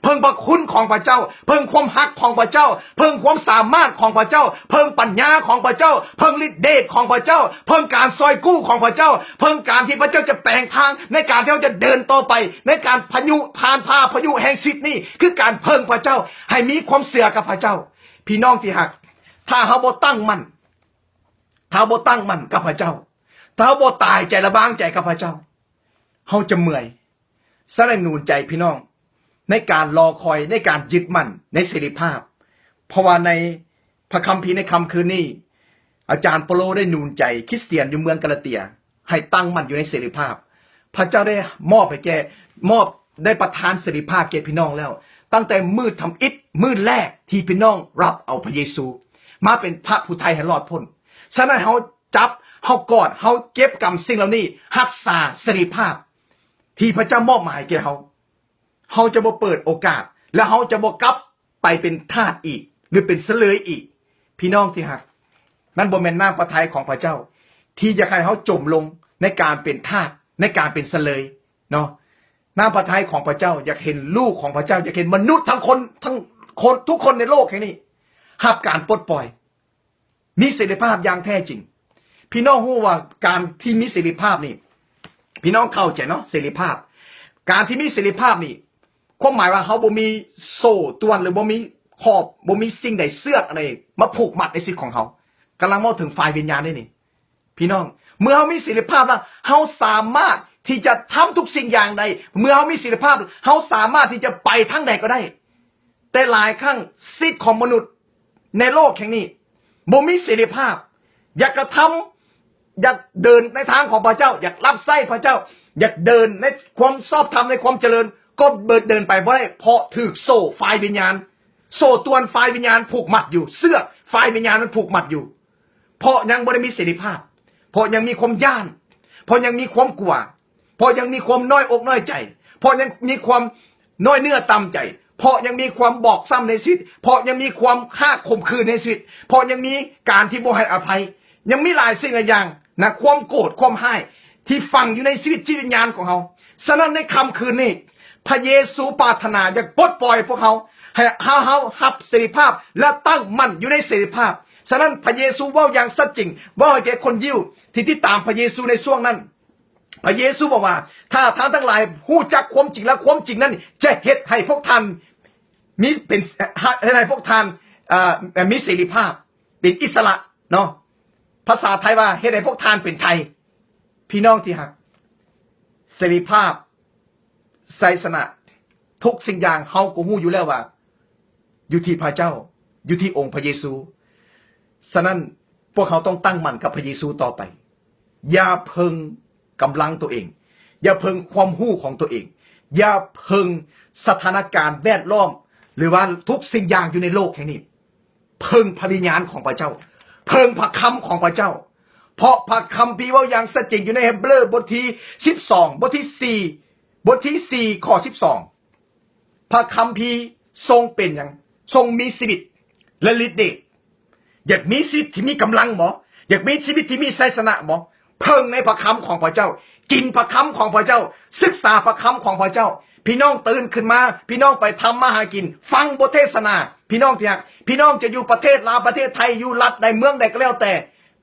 ເພິ່ງພະຄຸນຂອງພະເຈົ້າ, ເພິ່ງຄວາມຮັກຂອງພະເຈົ້າ, ເພິ່ງຄວາມສາມາດຂອງພະເຈົ້າ, ເພິ່ງປັນຍາຂອງພະເຈົ້າ, ເພິ່ງລິດເດດຂອງພະເຈົ້າ, ເພິ່ງການຊ່ອຍກູ້ຂອງພະເຈົ້າ, ເພິ່ງການທີ່ພະເຈົ້າຈະແປງທາງໃນການທີ່ເຮົາຈະເດີນຕໍ່ໄປ, ໃນການພະຍຸ, ຜ່ານຜ່າພະຍຸແຫ່ງຊີວິດນີ້, ຄືການເພິ່ງພະເຈົ້າ, ໃຫ້ມີຄວາມເຊື່ອກັບພະເຈົ້າ. ພີ່ນ້ອງທີ່ຮັກ, ຖ້າເຮົາບໍ່ຕັ້ງໝັ້ນ, ຖ້າເຮົາບໍ່ຕັ້ງໝັ້ນກັບພະເຈົ້າ, ຖ້າເຮົາບໍ່ຕາຍໃຈ ແລະ ວາງໃຈກັບພະເຈົ້າ, ເຮົາຈະເມື່ອຍ. ສະນັ້ນໜູນໃຈພີ່ນ້ອງ ໃນການລໍຄອຍ, ໃນການຍຶດໝັ້ນໃນເສລີພາບ. ເພາະວ່າໃນພະຄຳພີໃນຄ່ຳຄືນນີ້, ອາຈານເປາໂລໄດ້ໜູນໃຈຄຣິສຕຽນຢູ່ເມືອງກາລາເຕຍ ໃຫ້ຕັ້ງໝັ້ນຢູ່ໃນເສລີພາບ. ພະເຈົ້າໄດ້ມອບໃຫ້ແກ່, ມອບ, ໄດ້ປະທານເສລີພາບແກ່ພີ່ນ້ອງແລ້ວ. ຕ ຕັ້ງແຕ່ມື້ທຳອິດ ມື້ແລກທີ່ພີ່ນ້ອງຮັບເອົາພະເຢຊູມາເປັນພະຜູ້ໄຖ່ໃຫ້ລອດພົ້ນ. ສະນັ້ນເຮົາຈັບ ເຮົາກອດ ເຮົາເກັບກຳສິ່ງເຫຼົ່ານີ້ ຮັກສາເສລີພາບທີ່ພະເຈົ້າມອບໝາຍແກ່ເຮົາ. ເຮົາຈະບໍ່ເປີດໂອກາດ ແລະ ເຮົາຈະບໍ່ກັບໄປເປັນທາດອີກ ຫຼື ເປັນສະເລີຍອີກ. ພີ່ນ້ອງທີ່ຮັກ, ນັ້ນບໍ່ແມ່ນນ້ຳພະໄທຂອງພະເຈົ້າ ທີ່ຢາກໃຫ້ເຮົາຈົມລົງໃນການເປັນທາດ ໃນການເປັນສະເລີຍເນາະ. ນ້ຳພະໄທຂອງພະເຈົ້າຢາກເຫັນລູກຂອງພະເຈົ້າ, ຢາກເຫັນມະນຸດທັງຄົນ ທັງຄົນ ທຸກຄົນໃນໂລກແຫ່ງນີ້ ຮັບການປົດປ່ອຍ ມີເສລີພາບຢ່າງແທ້ຈິງ. ພີ່ນ້ອງຮູ້ວ່າການທີ່ມີເສລີພາບນີ້ ພີ່ນ້ອງເຂົ້າໃຈເນາະ ເສລີພາບ. ການທີ່ມີເສລີພາບນີ້ ຄວາມໝາຍວ່າເຮົາບໍ່ມີໂສ້ຕວນ ຫຼື ບໍ່ມີຂອບ ບໍ່ມີສິ່ງໃດ ເຊືອກອັນໃດມາຜູກມັດໃນຊີວິດຂອງເຮົາ. ກຳລັງເວົ້າເຖິງຝ່າຍວິນຍານເດ້ນີ້ ພີ່ນ້ອງ. ເມື່ອເຮົາມີເສລີພາບແລ້ວ ເຮົາສາມາດທີ່ຈະທຳທຸກສິ່ງຢ່າງໃດ. ເມື່ອເຮົາມີເສລີພາບ ເຮົາສາມາດທີ່ຈະໄປທາງໃດກໍໄດ້. ແຕ່ຫຼາຍຄັ້ງ ສິດຂອງມະນຸດໃນໂລກແຫ່ງນີ້ ບໍ່ມີເສລີພາບ. ຢາກກະທຳ ຢາກເດີນໃນທາງຂອງພະເຈົ້າ, ຢາກຮັບໃຊ້ພະເຈົ້າ, ຢາກເດີນໃນຄວາມຊອບທຳ ໃນຄວາມຈະເລີນ ກໍເດີນໄປບໍ່ໄດ້ ເພາະຖືກໂສ້ຝ່າຍວິນຍານ, ໂສ້ຕວນຝ່າຍວິນຍານຜູກມັດຢູ່, ເຊືອກຝ່າຍວິນຍານມັນຜູກມັດຢູ່. ເພາະຍັງບໍ່ໄດ້ມີເສລີພາບ, ເພາະຍັງມີຄວາມຢ້ານ, ເພາະຍັງມີຄວາມກົວ, ເພາະຍັງມີຄວາມນ້ອຍອົກນ້ອຍໃຈ, ເພາະຍັງມີຄວາມນ້ອຍເນື້ອຕ່ຳໃຈ, ເພາະຍັງມີຄວາມບອບຊ້ຳໃນຊີວິດ, ເພາະຍັງມີຄວາມຮາກຂົມຂືນໃນຊີວິດ, ເພາະຍັງມີການທີ່ບໍ່ໃຫ້ອະໄພ, ຍັງມີຫຼາຍສິ່ງຫຼາຍຢ່າງນະ, ຄວາມໂກດ ຄວາມຮ້າຍທີ່ຝັງຢູ່ໃນຊີວິດຈິດວິນຍານຂອງເຮົາ. ສະນັ້ນໃນຄ່ຳຄືນນີ້ ພະເຢຊູປາດຖະໜາຢາກປົດປ່ອຍພວກເຮົາ ໃຫ້ເຮົາ ເຮົາຮັບເສລີພາບ ແລະ ຕັ້ງໝັ້ນຢູ່ໃນເສລີພາບ. ສະນັ້ນພະເຢຊູເວົ້າຢ່າງຊັດເຈິງ ເວົ້າໃຫ້ແກ່ຄົນຢິວທີ່ຕິດຕາມພະເຢຊູໃນຊ່ວງນັ້ນ. ພະເຢຊູບອກວ່າ ຖ້າທ່ານທັງຫຼາຍຮູ້ຈັກຄວາມຈິງ ແລະ ຄວາມຈິງນັ້ນຈະເຮັດໃຫ້ພວກທ່ານມີ ເປັນ ເຮັດໃຫ້ພວກທ່ານ ເອີ ມີເສລີພາບ ເປັນອິດສະຫຼະເນາະ. ພາສາໄທວ່າເຮັດໃຫ້ພວກທ່ານເປັນໄທ. ພີ່ນ້ອງທີ່ຮັກ, ເສລີພາບ, ໄຊຊະນະ, ທຸກສິ່ງຢ່າງເຮົາກໍຮູ້ຢູ່ແລ້ວວ່າຢູ່ທີ່ພະເຈົ້າ, ຢູ່ທີ່ອົງພະເຢຊູ. ສະນັ້ນ ພວກເຮົາຕ້ອງຕັ້ງໝັ້ນກັບພະເຢຊູຕໍ່ໄປ. ຢ່າເພິ່ງກຳລັງຕົວເອງ, ຢ່າເພິ່ງຄວາມຮູ້ຂອງຕົວເອງ, ຢ່າເພິ່ງສະຖານະການແວດລ້ອມ ຫຼືວ່າທຸກສິ່ງຢ່າງຢູ່ໃນໂລກແຫ່ງນີ້. ເພິ່ງພະວິນຍານຂອງພະເຈົ້າ, ເພິ່ງພະຄຳຂອງພະເຈົ້າ. ເພາະພະຄຳພີເວົ້າຢ່າງຊັດເຈນຢູ່ໃນເຮັບເຣີບົດທີສິບສອງ ບົດທີສີ່ ບົດທີສີ່ ຂໍ້ສິບສອງ ພະຄຳພີຊົງເປັນຫຍັງ? ຊົງມີຊີວິດ ແລະ ລິດເດດ. ຢາກມີຊີວິດທີ່ມີກຳລັງບໍ່? ຢາກມີຊີວິດທີ່ມີໄຊຊະນະບໍ່? ເພິ່ງໃນພະຄຳຂອງພະເຈົ້າ, ກິນພະຄຳຂອງພະເຈົ້າ, ສຶກສາພະຄຳຂອງພະເຈົ້າ. ພີ່ນ້ອງຕື່ນຂຶ້ນມາ, ພີ່ນ້ອງໄປທຳມາຫາກິນ, ຟັງບົດເທດສະໜາ. ພີ່ນ້ອງທີ່ຮັກ, ພີ່ນ້ອງຈະຢູ່ປະເທດລາວ, ປະເທດໄທ, ຢູ່ລັດໃດ, ເມືອງໃດກໍແລ້ວແຕ່,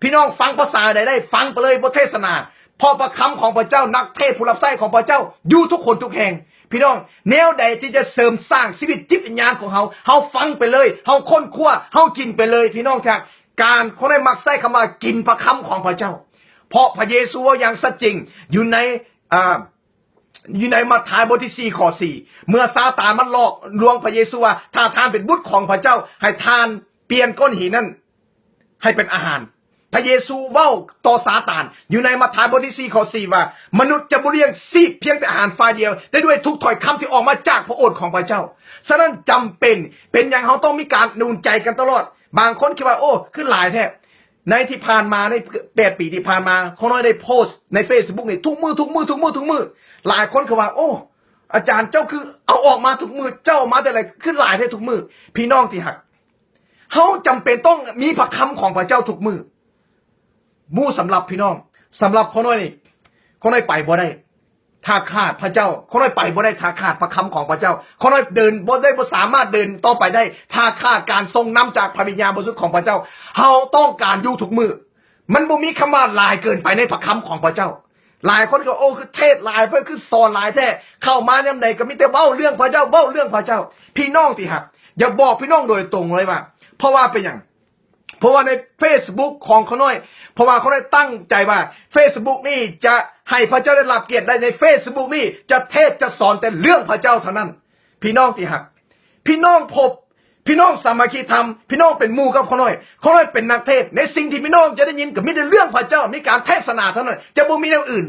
ພີ່ນ້ອງຟັງພາສາໃດໄດ້, ຟັງໄປເລີຍບົດເທດສະໜາ, ເພາະພະຄຳຂອງພະເຈົ້າ, ນັກເທດຜູ້ຮັບໃຊ້ຂອງພະເຈົ້າຢູ່ທຸກຄົນທຸກແຫ່ງ. ພີ່ນ້ອງ, ແນວໃດທີ່ຈະເສີມສ້າງຊີວິດຈິດວິນຍານຂອງເຮົາ, ເຮົາຟັງໄປເລີຍ, ເຮົາຄົ້ນຄວ້າ, ເຮົາກິນໄປເລີຍ. ພີ່ນ້ອງທີ່ຮັກ, ການ ຄົນໄດ້ມັກໃຊ້ຄຳວ່າກິນພະຄຳຂອງພະເຈົ້າ, ເພາະພະເຢຊູເວົ້າຢ່າງຊັດເຈນຢູ່ໃນ ອ່າ ຢູ່ໃນມັດທາຍບົດທີສີ່ ຂໍ້ສີ່ ເມື່ອຊາຕານມັນຫຼອກລວງພະເຢຊູວ່າ ຖ້າທ່ານເປັນບຸດຂອງພະເຈົ້າ, ໃຫ້ທ່ານປ່ຽນກ້ອນຫີນນັ້ນໃຫ້ເປັນອາຫານ. ພະເຢຊູເວົ້າຕໍ່ຊາຕານຢູ່ໃນມັດທາຍບົດທີສີ່ ຂໍ້ສີ່ວ່າ ມະນຸດຈະບໍ່ລ້ຽງຊີບພຽງແຕ່ອາຫານຝ່າຍດຽວ, ແຕ່ດ້ວຍທຸກຖ້ອຍຄຳທີ່ອອກມາຈາກພະໂອດຂອງພະເຈົ້າ. ສະນັ້ນຈຳເປັນ, ເປັນຫຍັງເຮົາຕ້ອງມີການໜູນໃຈກັນຕະຫຼອດ? ບາງຄົນຄິດວ່າ ໂອ້ ຄືຫຼາຍແທ້. ໃນທີ່ຜ່ານມາ, ໃນແປດປີທີ່ຜ່ານມາ, ຂ້ານ້ອຍໄດ້ໂພສໃນເຟສບຸກນີ້ທຸກມື້, ທຸກມື້, ທຸກມື້, ທຸກມື້. ຫຼາຍຄົນກໍວ່າ ໂອ້ ອາຈານ ເຈົ້າຄືເອົາອອກມາທຸກມື້, ເຈົ້າເອົາມາແຕ່ໃດ ຄືຫຼາຍແທ້ທຸກມື້? ພີ່ນ້ອງທີ່ຮັກ, ເຮົາຈຳເປັນຕ້ອງມີພະຄຳຂອງພະເຈົ້າທຸກມື້. ໝູ່ສຳລັບ ພີ່ນ້ອງ, ສຳລັບຂ້ານ້ອຍນີ້, ຂ້ານ້ອຍໄປບໍ່ໄດ້ ຖ້າຂາດພະເຈົ້າ, ຂ້ານ້ອຍໄປບໍ່ໄດ້ ຖ້າຂາດພະຄຳຂອງພະເຈົ້າ, ຂ້ານ້ອຍເດີນບໍ່ໄດ້, ບໍ່ສາມາດເດີນຕໍ່ໄປໄດ້ ຖ້າຂາດການຊົງນຳຈາກພະວິນຍານບໍລິສຸດຂອງພະເຈົ້າ. ເຮົາຕ້ອງການຢູ່ທຸກມື້. ມັນບໍ່ມີຄຳວ່າຫຼາຍເກີນໄປໃນພະຄຳຂອງພະເຈົ້າ. ຫຼາຍຄົນກໍ ໂອ້ ຄືເທດຫຼາຍແທ້, ຄືສອນຫຼາຍແທ້, ເຂົ້າມາຍາມໃດກໍມີແຕ່ເວົ້າເລື່ອງພະເຈົ້າ, ເວົ້າເລື່ອງພະເຈົ້າ. ພີ່ນ້ອງທີ່ຮັກ, ຢາກບອກພີ່ນ້ອງໂດຍຕົງເລີຍວ່າ, ເພາະວ່າເປັນຫຍັງ? ເພາະວ່າໃນເຟສບຸກຂອງຂ້ານ້ອຍ, ເພາະວ່າຂ້ານ້ອຍຕັ້ງໃຈວ່າເຟສບຸກນີ້ຈະໃຫ້ພະເຈົ້າໄດ້ຮັບກຽດ, ແລະ ໃນເຟສບຸກນີ້ຈະເທດ, ຈະສອນແຕ່ເລື່ອງພະເຈົ້າເທົ່ານັ້ນ. ພີ່ນ້ອງທີ່ຮັກ, ພີ່ນ້ອງພົບ, ພີ່ນ້ອງສາມັກຄີທຳ, ພີ່ນ້ອງເປັນໝູ່ກັບຂ້ານ້ອຍ, ຂ້ານ້ອຍເປັນນັກເທດ, ໃນສິ່ງທີ່ພີ່ນ້ອງຈະໄດ້ຍິນກໍມີແຕ່ເລື່ອງພະເຈົ້າ, ມີການເທດສະໜາເທົ່ານັ້ນ, ຈະບໍ່ມີແນວອື່ນ.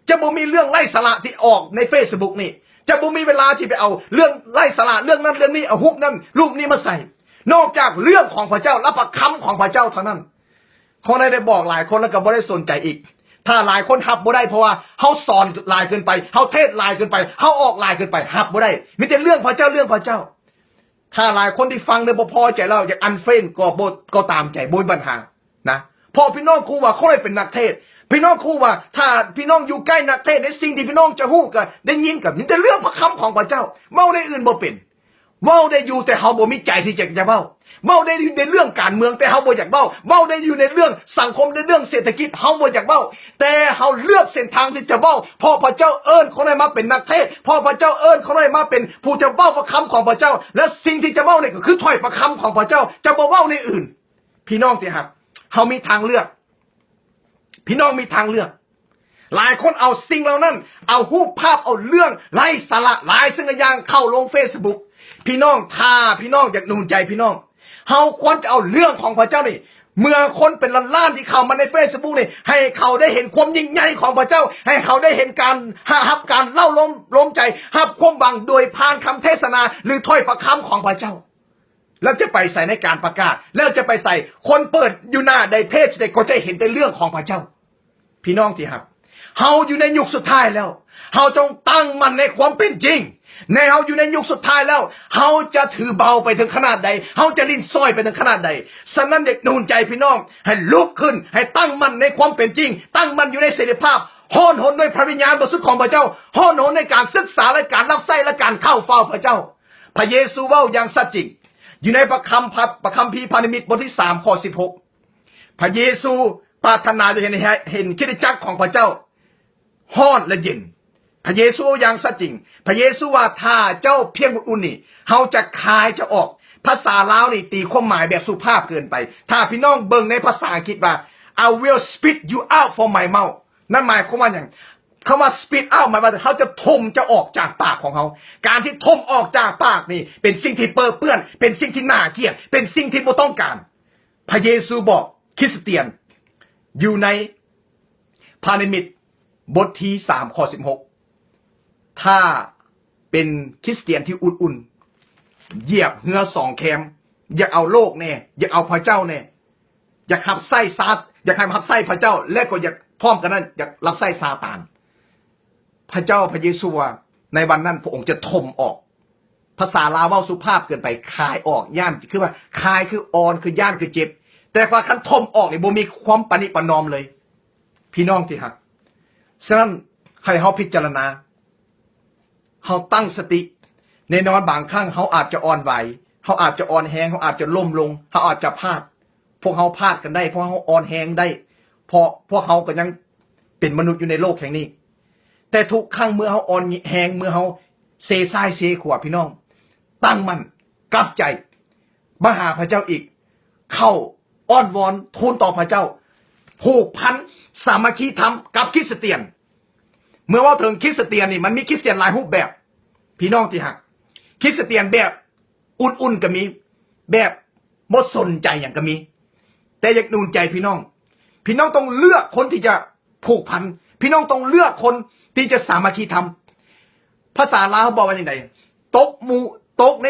ຈະບໍ່ມີເລື່ອງໄຮ້ສາລະທີ່ອອກໃນເຟສບຸກນີ້. ຈະບໍ່ມີເວລາທີ່ໄປເອົາເລື່ອງໄຮ້ສາລະ ເລື່ອງນັ້ນເລື່ອງນີ້ ເອົາຮູບນັ້ນຮູບນີ້ມາໃສ່ ນອກຈາກເລື່ອງຂອງພະເຈົ້າ ແລະ ພະຄຳຂອງພະເຈົ້າເທົ່ານັ້ນ. ຂໍໃຫ້ໄດ້ບອກຫຼາຍຄົນແລ້ວກໍບໍ່ໄດ້ສົນໃຈອີກ. ຖ້າຫຼາຍຄົນຮັບບໍ່ໄດ້ ເພາະວ່າເຮົາສອນຫຼາຍເກີນໄປ ເຮົາເທດຫຼາຍເກີນໄປ ເຮົາອອກຫຼາຍເກີນໄປ ຮັບບໍ່ໄດ້ ມີແຕ່ເລື່ອງພະເຈົ້າ ເລື່ອງພະເຈົ້າ. ຖ້າຫຼາຍຄົນທີ່ຟັງແລ້ວບໍ່ພໍໃຈແລ້ວ ຢາກ unfriend ກໍບໍ່ ກໍຕາມໃຈ ບໍ່ມີບັນຫານະ. ເພາະພີ່ນ້ອງຮູ້ວ່າຂ້ອຍເປັນນັກເທດ ພີ່ນ້ອງຮູ້ວ່າ ຖ້າພີ່ນ້ອງຢູ່ໃກ້ນັກເທດ ໃນສິ່ງທີ່ພີ່ນ້ອງຈະຮູ້ ກໍໄດ້ຍິນ ກໍມີແຕ່ເລື່ອງພະຄຳຂອງພະເຈົ້າ ເວົ້າໃນອື່ນບໍ່ເປັນ. ເວົ້າໄດ້ຢູ່ ແຕ່ເຮົາບໍ່ມີໃຈທີ່ຈະ ຈະເວົ້າ. ເວົ້າໄດ້ຢູ່ໃນເລື່ອງການເມືອງ ແຕ່ເຮົາບໍ່ຢາກເວົ້າ. ເວົ້າໄດ້ຢູ່ໃນເລື່ອງສັງຄົມ ໃນເລື່ອງເສດຖະກິດ ເຮົາບໍ່ຢາກເວົ້າ. ແຕ່ເຮົາເລືອກເສັ້ນທາງທີ່ຈະເວົ້າ ເພາະພະເຈົ້າເອີ້ນຄົນໃຫ້ມາເປັນນັກເທດ ເພາະພະເຈົ້າເອີ້ນຄົນໃຫ້ມາເປັນຜູ້ຈະເວົ້າພະຄຳຂອງພະເຈົ້າ ແລະ ສິ່ງທີ່ຈະເວົ້ານີ້ກໍຄືຖ້ອຍພະຄຳຂອງພະເຈົ້າ ຈະບໍ່ເວົ້າໃນອື່ນ. ພີ່ນ້ອງທີ່ຮັກ ເຮົາມີທາງເລືອກ ພີ່ນ້ອງມີທາງເລືອກ. ຫຼາຍຄົນເອົາສິ່ງເຫຼົ່ານັ້ນ ເອົາຮູບພາບ ເອົາເລື່ອງໄຮ້ສາລະຫຼາຍສິ່ງຫຼາຍຢ່າງເຂົ້າລົງ Facebook. ພີ່ນ້ອງ ຖ້າພີ່ນ້ອງຢາກໜູນໃຈພີ່ນ້ອງ ເຮົາຄວນຈະເອົາເລື່ອງຂອງພະເຈົ້ານີ້ ເມື່ອຄົນເປັນລ້ານໆທີ່ເຂົ້າມາໃນ Facebook ນີ້ ໃຫ້ເຂົາໄດ້ເຫັນຄວາມຍິ່ງໃຫຍ່ຂອງພະເຈົ້າ ໃຫ້ເຂົາໄດ້ເຫັນການ ຮັບການເລົ້າລົມ ລົມໃຈ ຮັບຄວາມຫວັງໂດຍຜ່ານຄຳເທດສະນາ ຫຼື ຖ້ອຍພະຄຳຂອງພະເຈົ້າ. ແລ້ວຈະໄປໃສໃນການປະກາດ ແລ້ວຈະໄປໃສ ຄົນເປີດຢູ່ໜ້າໃດ ເພຈໃດ ກໍຈະເຫັນແຕ່ເລື່ອງຂອງພະເຈົ້າ. ພີ່ນ້ອງທີ່ຮັກ ເຮົາຢູ່ໃນຍຸກສຸດທ້າຍແລ້ວ ເຮົາຈົ່ງຕັ້ງໝັ້ນໃນຄວາມເປັນຈິງ. ໃນເຮົາຢູ່ໃນຍຸກສຸດທ້າຍແລ້ວ ເຮົາຈະຖືເບົາໄປເຖິງຂະໜາດໃດ? ເຮົາຈະຫຼິ້ນສອຍໄປເຖິງຂະໜາດໃດ? ສະນັ້ນ ຢາກໜູນໃຈພີ່ນ້ອງ ໃຫ້ລຸກຂຶ້ນ ໃຫ້ຕັ້ງໝັ້ນໃນຄວາມເປັນຈິງ ຕັ້ງໝັ້ນຢູ່ໃນເສລີພາບ ຮ້ອນຮົນດ້ວຍພະວິນຍານບໍລິສຸດຂອງພະເຈົ້າ ຮ້ອນຮົນໃນການສຶກສາ ແລະ ການຮັບໃຊ້ ແລະ ການເຂົ້າເຝົ້າພະເຈົ້າ. ພະເຢຊູເວົ້າຢ່າງຊັດເຈນ ຢູ່ໃນພະຄຳ ພະ ພະຄຳພີພະນິມິດ ບົດທີສາມ ຂໍ້ສິບຫົກ ພະເຢຊູປາດຖະໜາຈະເຫັນ ເຫັນຄຣິສຕະຈັກຂອງພະເຈົ້າຮ້ອນ ແລະ ເຢັນ. ພະເຢຊູເວົ້າຢ່າງຊັດເຈນ ພະເຢຊູວ່າ ຖ້າເຈົ້າພຽງອຸ່ນໆນີ້ ເຮົາຈະຄາຍເຈົ້າອອກ. ພາສາລາວນີ້ຕີຄວາມໝາຍແບບສຸພາບເກີນໄປ. ຖ້າພີ່ນ້ອງເບິ່ງໃນພາສາອັງກິດວ່າ I will spit you out from my mouth ນັ້ນໝາຍຄວາມວ່າຫຍັງ? ຄຳວ່າ spit out ໝາຍວ່າເຮົາຈະຖົມເຈົ້າອອກຈາກປາກຂອງເຮົາ. ການທີ່ຖົມອອກຈາກປາກນີ້ ເປັນສິ່ງທີ່ເປິເປື້ອນ ເປັນສິ່ງທີ່ໜ້າກຽດ ເປັນສິ່ງທີ່ບໍ່ຕ້ອງການ. ພະເຢຊູບອກຄຣິສຕຽນຢູ່ໃນພະນິມິດບົດທີສາມ ຂໍ້ສິບຫົກ ຖ້າເປັນຄຣິສຕຽນທີ່ອຸ່ນໆ ຢຽບເຮືອສອງແຄມ ຢາກເອົາໂລກແດ່ ຢາກເອົາພະເຈົ້າແດ່ ຢາກຮັບໃຊ້ຊາດ ຢາກໃຫ້ຮັບໃຊ້ພະເຈົ້າ ແລະ ກໍຢາກ ພ້ອມກັນນັ້ນ ຢາກຮັບໃຊ້ຊາຕານ. ພະເຈົ້າ ພະເຢຊູວ່າ ໃນວັນນັ້ນພະອົງຈະຖົມອອກ. ພາສາລາວເວົ້າສຸພາບເກີນໄປ ຄາຍອອກ ຢ້ານ ຄືວ່າຄາຍຄືອ່ອນ ຄືຢ້ານ ຄືເຈັບ. ແຕ່ວ່າຄັນຖົມອອກນີ້ ບໍ່ມີຄວາມປະນິປະນອມເລີຍ ພີ່ນ້ອງທີ່ຮັກ. ສະນັ້ນ ໃຫ້ເຮົາພິຈາລະນາ ເຮົາຕັ້ງສະຕິ. ແນ່ນອນບາງຄັ້ງເຮົາອາດຈະອ່ອນໄຫວ ເຮົາອາດຈະອ່ອນແຮງ ເຮົາອາດຈະລົ້ມລົງ ເຮົາອາດຈະພາດ. ພວກເຮົາພາດກັນໄດ້ ພວກເຮົາອ່ອນແຮງໄດ້ ເພາະພວກເຮົາກໍຍັງເປັນມະນຸດຢູ່ໃນໂລກແຫ່ງນີ້. ແຕ່ທຸກຄັ້ງເມື່ອເຮົາອ່ອນແຮງ ເມື່ອເຮົາເຊຊ້າຍເຊຂວາ ພີ່ນ້ອງ ຕັ້ງໝັ້ນ ກັບໃຈ ມາຫາພະເຈົ້າອີກ ເຂົ້າອ້ອນວອນທູນຕໍ່ພະເຈົ້າ ຜູກພັນສາມັກຄີທຳກັບຄຣິສຕຽນ. ເມື່ອເວົ້າເຖິງຄຣິສຕຽນນີ້ ມັນມີຄຣິສຕຽນຫຼາຍຮູບແບບ ພີ່ນ້ອງທີ່ຮັກ. ຄຣິສຕຽນແບບອຸ່ນໆກໍມີ ແບບບໍ່ສົນໃຈຫຍັງກໍມີ. ແຕ່ຢາກໜູນໃຈພີ່ນ້ອງ ພີ່ນ້ອງຕ້ອງເລືອກຄົນທີ່ຈະຜູກພັນ ພີ່ນ້ອງຕ້ອງເລືອກຄົນທີ່ຈະສາມັກຄີທຳ. ພາສາລາວເຮົາບອກວ່າຈັ່ງໃດ? ຕົກໝູ່ ຕົກໃນ